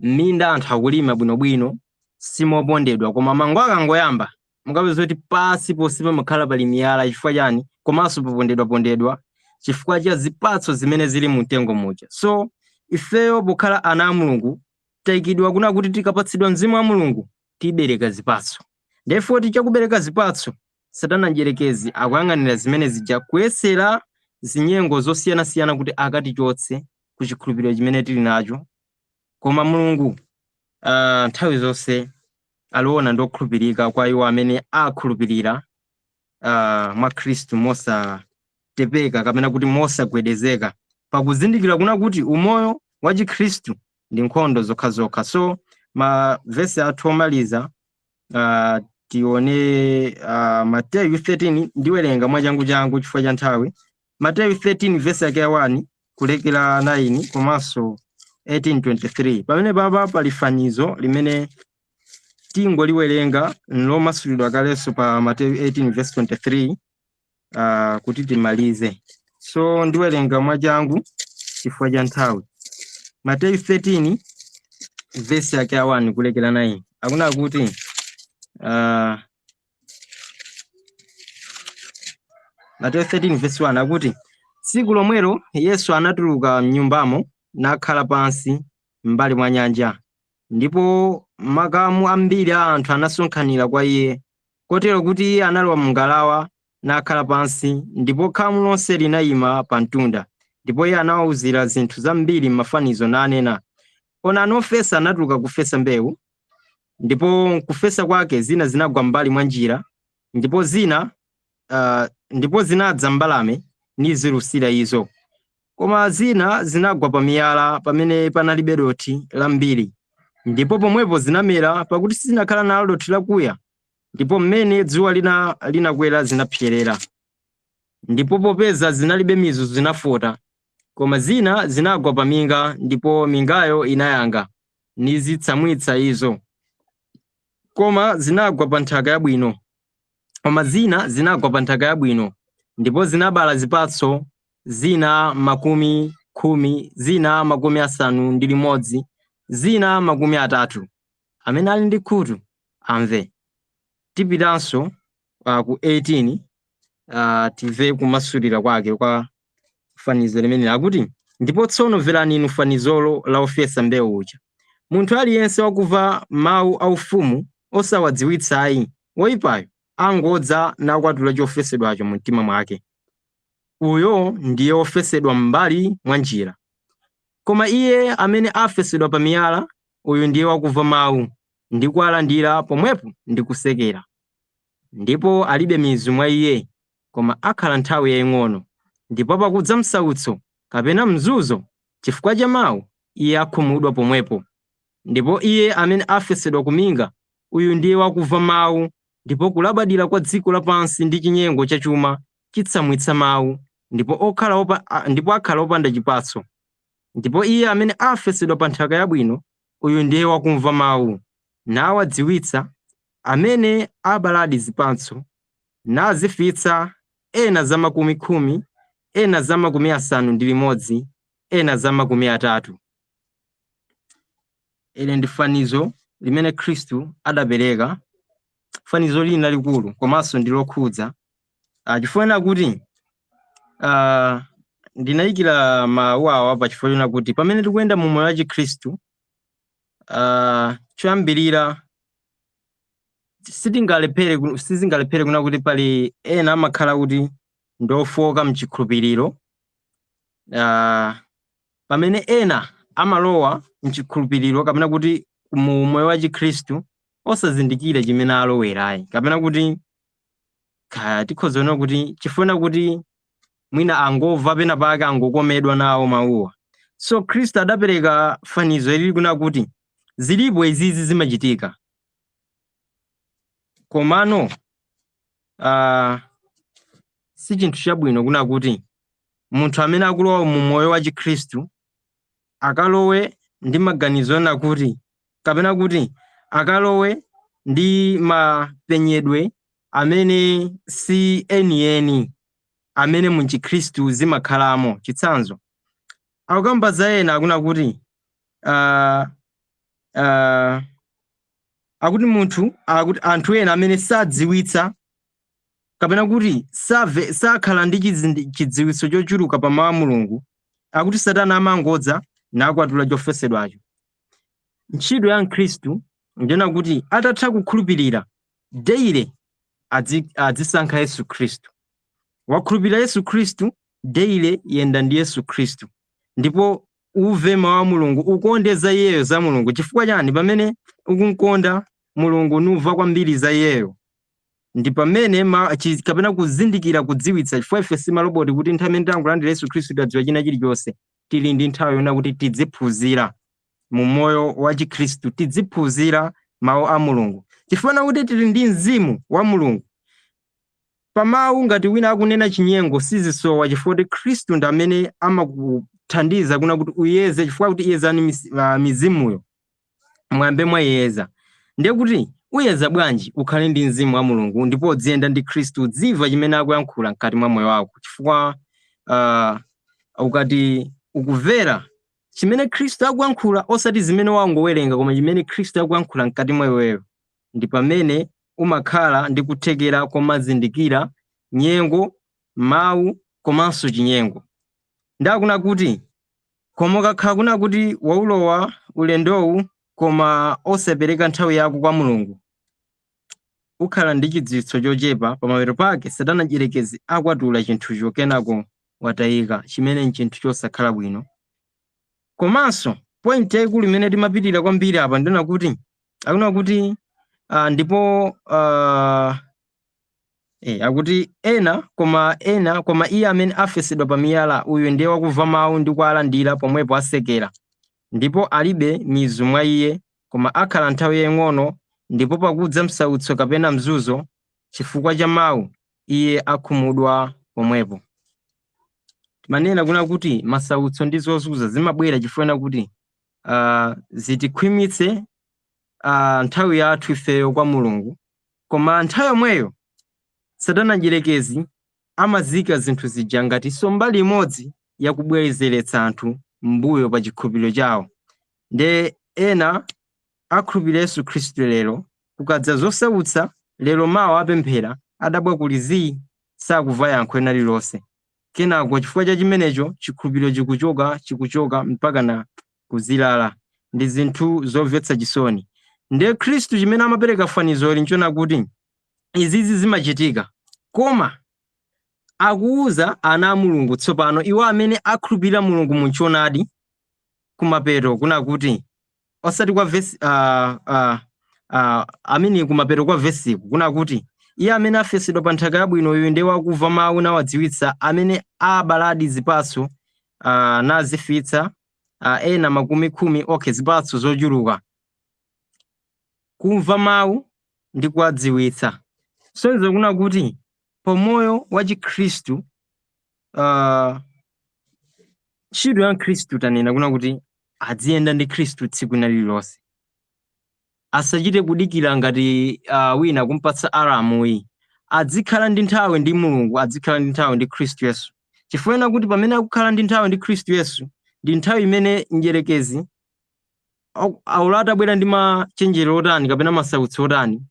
m'minda anthu akulima bwinobwino simopondedwa, koma mango akangoyamba mukapeza kuti pasi ponse pamakhala pali miyala. Chifukwa chani? Komanso popondedwapondedwa chifukwa cha zipatso zimene zili mu mtengo muja. So ifeyo pokhala ana a Mulungu tayikidwa kuna kuti tikapatsidwa mzimu wa Mulungu tibereka zipatso. Therefore tichakubereka zipatso, Satana mdierekezi akuyang'anira zimene zija kuyesera zinyengo zosiyanasiyana kuti akatichotse ku chikhulupiriro chimene tili nacho. Koma Mulungu nthawi zonse aliona ndi okhulupirika kwa iwo amene akhulupirira mwa Khristu mosatepeka kapena kuti mosagwedezeka, pakuzindikira kuna kuti umoyo wa Chikhristu ndi nkhondo zokhazokha. So mavesi athu omaliza, tione Mateyu 13. Ndiwerenga mwachangu-changu chifukwa cha nthawi. Mateyu 13 vesi yake ya 1 kulekera 9 komanso 18:23. Pamene papa pali fanizo limene tingoliwerenga lomasulidwa kalenso pa Mateyu 18 verse 23, kuti timalize. So ndiwerenga mwachangu chifukwa cha nthawi. Mateyu 13 verse yake ya 1 kulekera 9 akuna kuti, Mateyu 13 verse 1 akuti, tsiku lomwelo Yesu anatuluka mnyumbamo nakhala pansi m'mbali mwa nyanja, ndipo makamu ambiri a anthu anasonkhanira kwa iye, kotero kuti iye analowa mngalawa nakhala pansi, ndipo khamu lonse linayima pa mtunda. Ndipo iye anawawuzira zinthu zambiri m'mafanizo nanena, onani, ofesa anatuluka kufesa mbewu, ndipo kufesa kwake zina zinagwa m'mbali mwa njira, ndipo zinadza mbalame nizilusira izo. Koma zina zinagwa pa miyala pamene panalibe dothi lambiri, ndipo pomwepo zinamera, pakuti sizinakhala nalo dothi lakuya, ndipo mmene dzuwa linakwera zinapserera, ndipo popeza zinalibe mizu zinafota. Koma zina zinagwa pa minga, ndipo mingayo inayanga nizitsamwitsa izo. Koma zinagwa pa nthaka yabwino. Koma zina zinagwa pa nthaka yabwino, ndipo zinabala zipatso, zina 10, zina 60, zina 30. Amene ali ndi khutu amve. Tipitanso ku 18, timve kumasulira kwake kwa fanizo limene akuti, ndipo tsono mverani inu fanizolo la ofesa mbewu uja. Munthu aliyense wakumva mawu aufumu osawadziwitsa ayi, woyipayo angodza nakwatula chofesedwacho mu mtima mwake. Uyo ndiye wofesedwa m'mbali mwa njira. Koma iye amene afesedwa pa miyala, uyu ndiye wakumva mawu ndi kuwalandira pomwepo ndi kusekera. Ndipo alibe mizu mwa iye, koma akhala nthawi yaying'ono. Ndipo pakudza msautso kapena mzunzo chifukwa cha mawu, iye akhumudwa pomwepo. Ndipo iye amene afesedwa kuminga, uyu ndiye wakumva mawu, ndipo kulabadira kwa dziko lapansi ndi chinyengo cha chuma chitsamwitsa mawu, ndipo akhala opanda chipatso. Ndipo iye amene afesedwa pa nthaka yabwino, uyu ndiye wakumva mawu, nawadziwitsa, amene abaladi zipatso, nazifitsa, ena za 10, ena za 60, ena za 30. Ili ndi fanizo limene Khristu adapereka, fanizo lina likulu komanso ndi lokhudza, chifukwa kuti ndinayikira mawu awa pa chifukwa chona kuti pamene tikuyenda mu moyo wa Chikhristu, choyambirira sizingalephere kuna kuti pali ena amakhala kuti ndofoka mchikhulupiriro, pamene ena amalowa mchikhulupiriro kapena kuti mu moyo wa Chikhristu osazindikira chimene alowerayi, kapena kuti kaya tikhoza kuona kuti chifuna kuti mwina angomva pena pake, angokomedwa nawo mawuwa. So Khristu adapereka fanizo ilili kuna kuti zilipo izizi zimachitika, komano si chinthu chabwino kuna kuti munthu amene akulowa mu moyo wa Chikhristu akalowe ndi maganizo ena kuti, kapena kuti akalowe ndi mapenyedwe amene si enieni amene mu Chikhristu zimakhalamo. Chitsanzo, akukamba za ena akuna kuti akuti munthu, akuti anthu ena amene sadziwitsa, kapena kuti sakhala ndi chidziwitso chochuluka pa mawu a Mulungu, akuti Satana amangodza nakwatula chofesedwacho. Ntchito ya Mkhristu ndiyona kuti atatha kukhulupirira daily adzisankha Yesu Khristu. Wakhulupirira Yesu Khristu, daily yenda ndi Yesu Khristu, ndipo uve mawu a Mulungu, ukonde za iyeyo, za Mulungu. Chifukwa chani? Pamene ukunkonda Mulungu nuva kwambiri za iyeyo, ndi pamene kapena kuzindikira, kudziwitsa, chifukwa ife si maloboti kuti nthawi imene tangolandira Yesu Khristu tadziwa china chilichonse. Tili ndi nthawi yona kuti tidziphunzira mu moyo wa Chikhristu, tidziphunzira mawu a Mulungu, chifukwa kuti tili ndi mzimu wa Mulungu. Pamawu ngati wina akunena chinyengo sizisowa, chifukwa kuti Khristu ndi amene amakuthandiza kuna kuti uyeze, chifukwa kuti iyezani mizimuyo, mwambe mwayeza. Ndiye kuti uyeza bwanji? Ukhale ndi mzimu wa Mulungu ndipo udziyenda ndi Khristu, udziva chimene akuyankhula mkati mwa moyo wako, chifukwa ukati ukumvera chimene Khristu akuyankhula, osati zimene wangowerenga, koma chimene Khristu akuyankhula mkati mwa iweyo, ndi pamene umakhala ndi kuthekera komazindikira nyengo, mawu komanso chinyengo. Ndakuna kuti koma ukakhala kuna kuti waulowa ulendowu koma osapereka nthawi yako kwa Mulungu, ukhala ndi chidziwitso chochepa. Pamapeto pake Satana mdierekezi akwatula chinthucho, kenako watayika, chimene nchinthu chosakhala bwino. Komanso point yayikulu imene timapitirira kwambiri apa ndina kuti akuna kuti ndipo akuti ena, koma ena, koma iye amene afesedwa pa miyala, uyu ndiye wakumva mawu ndi kuwalandira pomwepo asekera, ndipo alibe mizu mwa iye, koma akhala nthawi yaying'ono, ndipo pakudza msautso kapena mzunzo chifukwa cha mawu, iye akhumudwa pomwepo. Timanena kuna kuti masautso ndi zozunza zimabwera chifukwa kuti zitikhwimitse nthawi yathu ifeyo kwa Mulungu, koma nthawi yomweyo Satana mdierekezi amazika zinthu zija ngati mbali imodzi yakubwezeretsa anthu mbuyo pa chikhulupiriro chawo. Nde ena akhulupirira Yesu Khristu lero, kukadza zosautsa lero, mawa apemphera, adabwa kuli zii, sakumva yankho ena lililonse. Kenako chifukwa cha chimenecho chikhulupiriro chikuchoka, chikuchoka mpaka na kuzilala. Ndi zinthu zomvetsa chisoni. Ndiye Khristu chimene amapereka fanizoli nchona kuti izizi zimachitika, koma akuwuza ana a Mulungu tsopano, iwo amene akhulupirira Mulungu munchoonadi, kumapeto kuna kuti osati kwa vesi amene kumapeto kwa vesiku kuna kuti iye amene afesedwa pa nthaka yabwino, uyu ndiye wakumva mawu nawadziwitsa, amene abaladi zipatso nazifitsa, ena 10, okay, zipatso zochuluka. Kumva mawu ndi kuwadziwitsa, sonzo kuna kuti pomoyo wa Chikhristu, ntchito ya Mkhristu tanena kuna kuti adziyenda ndi Khristu tsiku lina lililonse, asachite kudikira ngati wina kumpatsa alamuyi. Adzikhala ndi nthawi ndi Mulungu, adzikhala ndi nthawi ndi Khristu Yesu, chifukwa kuti pamene akukhala ndi nthawi ndi Khristu Yesu ndi nthawi imene mdierekezi aula atabwera ndi machenjero otani kapena masautso otani,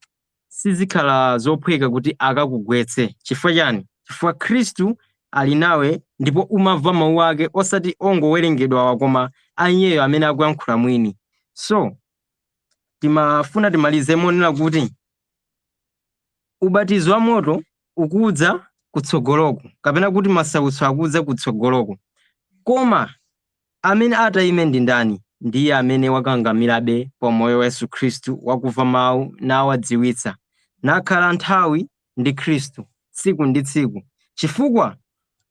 sizikhala zophweka kuti akakugwetse. Chifukwa chani? Chifukwa Khristu ali nawe ndipo umamva mawu ake, osati ongowerengedwawa, koma aiyeyo amene akuyankhula mwini. So timafuna timalize monena kuti ubatizo wa moto ukudza kutsogoloko, kapena kuti masautso akudza kutsogoloko, koma amene atayime ndi ndani? Ndiye amene wakangamirabe pa moyo wa Yesu Khristu, wakumva mawu nawadziwitsa, nakhala nthawi ndi Khristu tsiku ndi tsiku. Chifukwa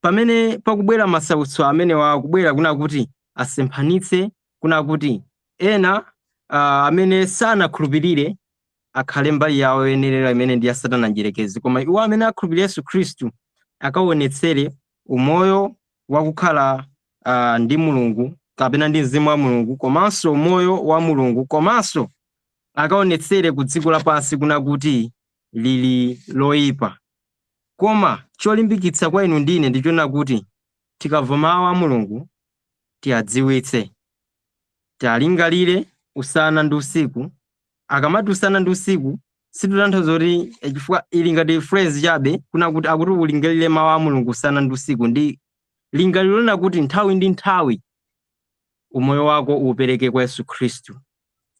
pamene pakubwera masautso amene wakubwera kuna kuti asemphanitse, kuna kuti ena amene sanakhulupirire akhale mbali yawo yoyenerera imene ndi ya Satana mdierekezi, koma iwo amene akhulupirira Yesu Khristu akaonetsere umoyo wakukhala ndi Mulungu kapena ndi mzimu wa Mulungu, komanso umoyo wa Mulungu, komanso akaonetsere ku dziko lapansi kuna kuti lili loyipa. Koma cholimbikitsa kwa inu ndine ndichona kuti tikamva mawu a Mulungu tiyadziwitse, tialingalire usana ndi usiku. Akamati usana ndi usiku situtanthauza kuti chifukwa ili ngati phrase chabe, kuna kuti akuti ulingalire mawu a Mulungu usana ndi usiku, ndi lingaliro lina kuti nthawi ndi nthawi umoyo wako uupereke kwa Yesu Khristu,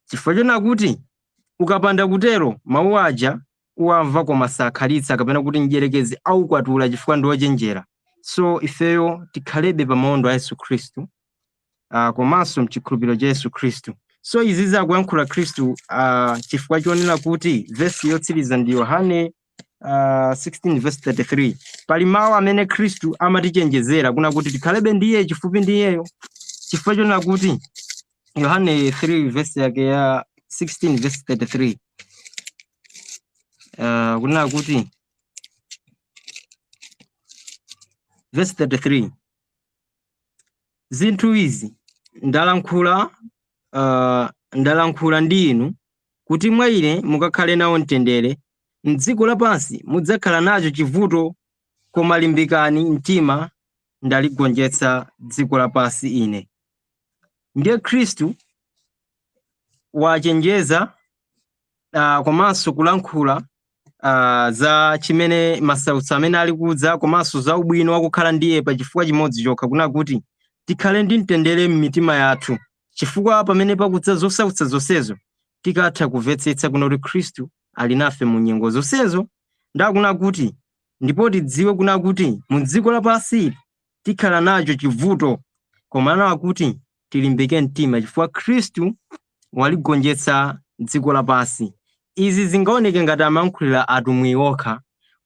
chifukwa chona kuti ukapanda kutero mawu aja uwamva koma sakhalitsa, kapena kuti mdierekezi aukwatula chifukwa ndi wochenjera. So ifeyo tikhalebe pa maondo a Yesu Khristu, komanso mchikhulupiriro cha Yesu Khristu. So izi zakuyankhula Khristu chifukwa chonena kuti vesi yotsiriza ndi Yohane 16 verse 33. Pali mawu amene Khristu amatichenjezera kuna kuti tikhalebe ndi iye, chifupi ndi iyeyo, chifukwa chonena kuti Yohane 3 verse yake ya 16 verse 33, kunena kuti verse 33, zinthu izi ndalankhula ndi inu kuti mwa ine mukakhale nawo mtendere. M'dziko lapansi mudzakhala nacho chivuto, koma limbikani mtima, ndaligonjetsa dziko lapansi ine. Ndiye Khristu wachenjeza komanso kulankhula za chimene masautso amene ali kudza, komanso za ubwino wakukhala ndiye pa chifukwa chimodzi chokha, kuna kuti tikhale ndi mtendere m'mitima yathu, chifukwa pamene pakudza zosautsa zonsezo tikatha kumvetsetsa kuna kuti Khristu ali nafe mu nyengo zonsezo, ndakuna kuti ndipo tidziwe kuna kuti mu dziko lapansi tikhala nacho chivuto, koma nawa kuti tilimbike mtima chifukwa Khristu waligonjetsa dziko lapansi. Izi zingaoneke ngati amayankhulira atumwi okha,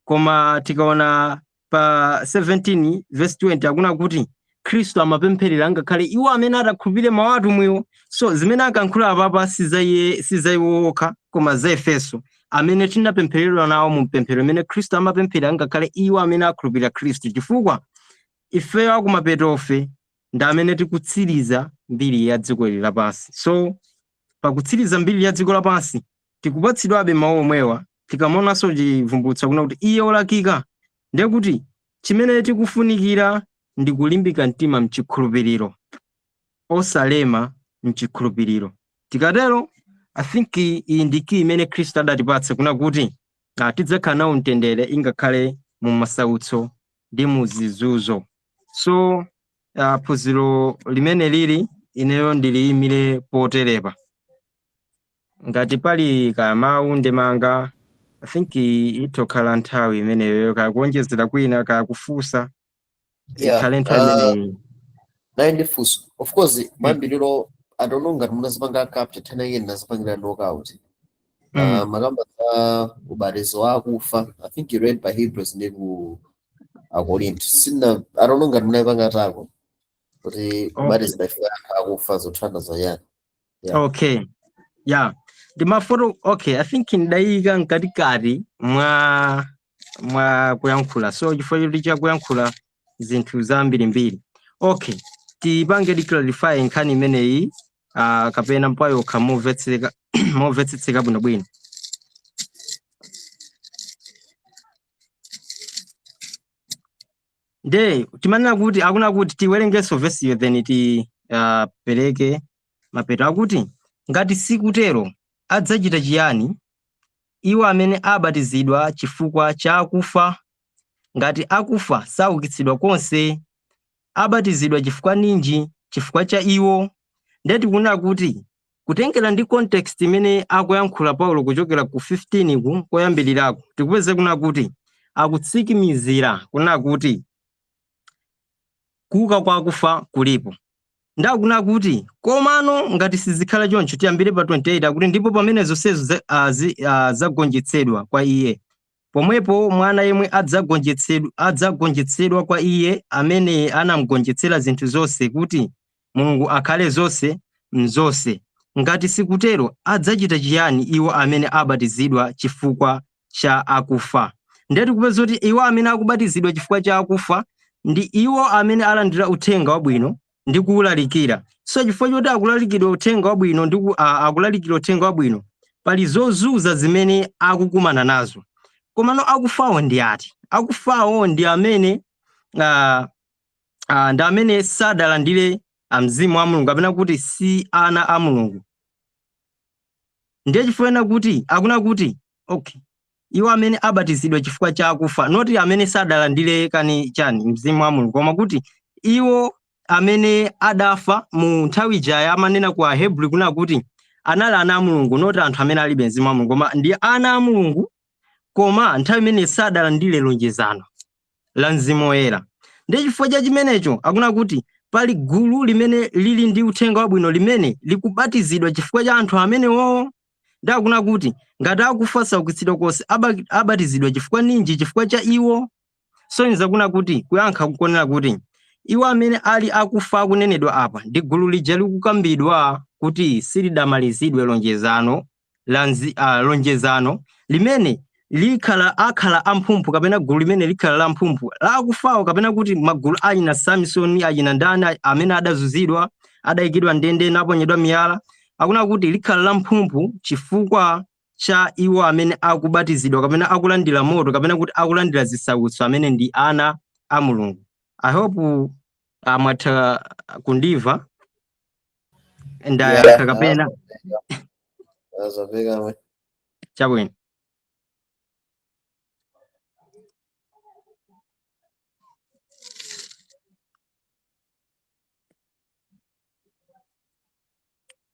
koma tikaona pa 17 verse 20 akuna kuti Khristu amapempherera ngakhale iwo amene atakhulupirire mawu atumwiwo. So zimene akankhula apapa si za iye, si za iwo okha, koma za ifenso amene tinapemphereredwa nawo mu mpemphero imene Khristu amapemphera ngakhale iwo amene akhulupirira Khristu, chifukwa ifeyo akumapetofe ndi amene tikutsiriza mbiri ya dziko ili lapansi. So pakutsiriza mbiri ya dziko lapansi tikupatsidwabe mawu omwewa. Tikamaonanso chivumbulutso kuna kuti iye olakika, ndiye kuti chimene tikufunikira ndi kulimbika mtima mchikhulupiriro, osalema mchikhulupiriro. Tikatero, I think iyi ndi key imene Khristu adatipatsa kuna kuti tidzakhala nawo mtendere ingakhale mu masautso ndi mu zizunzo. So phunziro limene lili ineyo ndiliyimire poterepa. Ngati pali kaya mawu ndemanga, I think itokhala nthawi imeneyo, kaya kuonjezera kwina, kaya kufunsa, ikhale nthawi imeneyi. Naye ndi funso, of course mayambiriro, I don't know ngati munazipanga capture tena, iye ndinazipangira knockout. Makamba za ubatizo wa akufa, I think you read by Hebrews ndi ku Akorinto. Sina, I don't know ngati munayipanga tako kuti ubatizo ife anthu akufa zothandiza chani. Yeah. Okay, yeah, ndimafoto. Okay, I think ndayika mkatikati mwa kuyankhula, so chifukwa choti chakuyankhula zinthu zambirimbiri. Okay, tipange di clarify nkhani imeneyi kapena mpayokha momvetseka momvetsetseka bwinobwino. Nde timanena kuti akuna kuti tiwerengenso vesiyo, then tipereke mapeto akuti ngati sikutero adzachita chiyani iwo amene abatizidwa chifukwa cha akufa? Ngati akufa saukitsidwa konse, abatizidwa chifukwa ninji? Chifukwa cha iwo. Ndiye tikunena kuti kutengera ndi context imene akuyankhula Paulo kuchokera ku 15 ku koyambirirako, tikupeza kuna kuti akutsikimizira kuna kuti kuuka kwa akufa kulipo. Ndakuna kuti komano ngati sizikhala choncho, tiyambire pa 28, akuti ndipo pamene zonsezo zagonjetsedwa kwa iye, pomwepo mwana yemwe adzagonjetsedwa kwa iye amene anamugonjetsera zinthu zonse, kuti Mulungu akhale zonse mzonse. Ngati sikutero, adzachita chiyani iwo amene abatizidwa chifukwa cha akufa? Ndeti kupeza kuti iwo amene akubatizidwa chifukwa cha akufa ndi iwo amene alandira uthenga wabwino ndi kuwulalikira. So chifukwa choti akulalikidwa uthenga wabwino ndi akulalikira uthenga wabwino, pali zozunza zimene akukumana nazo. Komano akufawo ndi ati? Akufawo ndi amene ndi amene sadalandire mzimu wa Mulungu, kapena kuti si ana a Mulungu. Ndiye chifukwa kuti akuna kuti okay, iwo amene abatizidwa chifukwa cha akufa, not amene sadalandire kani chani mzimu wa Mulungu, koma kuti iwo amene adafa mu nthawi ija amanena ku Ahebri kuna kuti anali ana a Mulungu, not anthu amene alibe mzimu wa Mulungu, koma ndi ana a Mulungu, koma nthawi imene sadalandire lonjezano la mzimu woyera. Ndiye chifukwa cha chimenecho akuna kuti pali gulu limene lili ndi uthenga wabwino limene likubatizidwa chifukwa cha anthu amenewo. Ndi akuna kuti ngati akufa saukitsidwa konse, abatizidwa chifukwa ninji? Chifukwa cha iwo. Soneza kuna kuti kuyankha kukonera kuti iwo amene ali akufa akunenedwa apa ndi gulu lija likukambidwa kuti silidamalizidwe lonjezano la lonjezano limene likhala akhala amphumphu, kapena gulu limene likhala la mphumphu la akufawo, kapena kuti magulu achina Samsoni, achina ndani amene adazunzidwa, adayikidwa ndende, naponyedwa miyala, akuna kuti likhala la mphumphu chifukwa cha iwo amene akubatizidwa kapena akulandira moto kapena kuti akulandira zisautso, amene ndi ana a Mulungu. I hope mwatha kundimva ndayankha kapena Azamveka. Chabwino.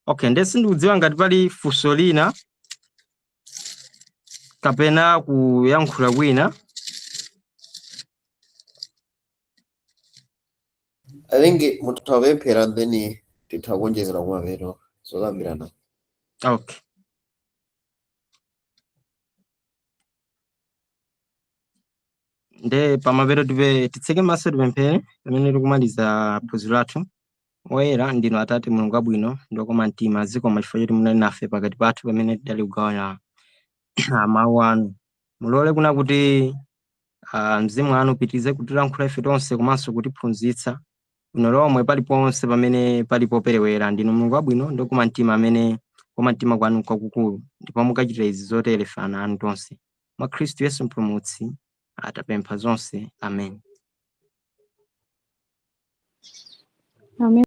Okay, ndiye sindikudziwa ngati pali funso lina kapena kuyankhula kwina. I think mutha kupemphera, then titha kuonjezera kumapeto zokambirana. Okay. Nde pamapeto tipe titseke maso, tipemphere pamene tikumaliza phunziro lathu. Woyera ndinu Atate Mulungu abwino ndi okoma mtima, zikomo chifukwa choti munali nafe pakati pathu pamene tidali kugawana mawu anu. Mulole kuna kuti mzimu wanu upitirize kutilankhula ife tonse komanso kutiphunzitsa bwino lomwe paliponse pamene palipo perewera. Ndinu Mulungu wabwino ndi okoma mtima, amene koma mtima kwanu kwakukulu, ndipo mukachita izi zotere ife ana anu tonse. Mwa Khristu Yesu Mpulumutsi atapempha zonse, amen. Amen.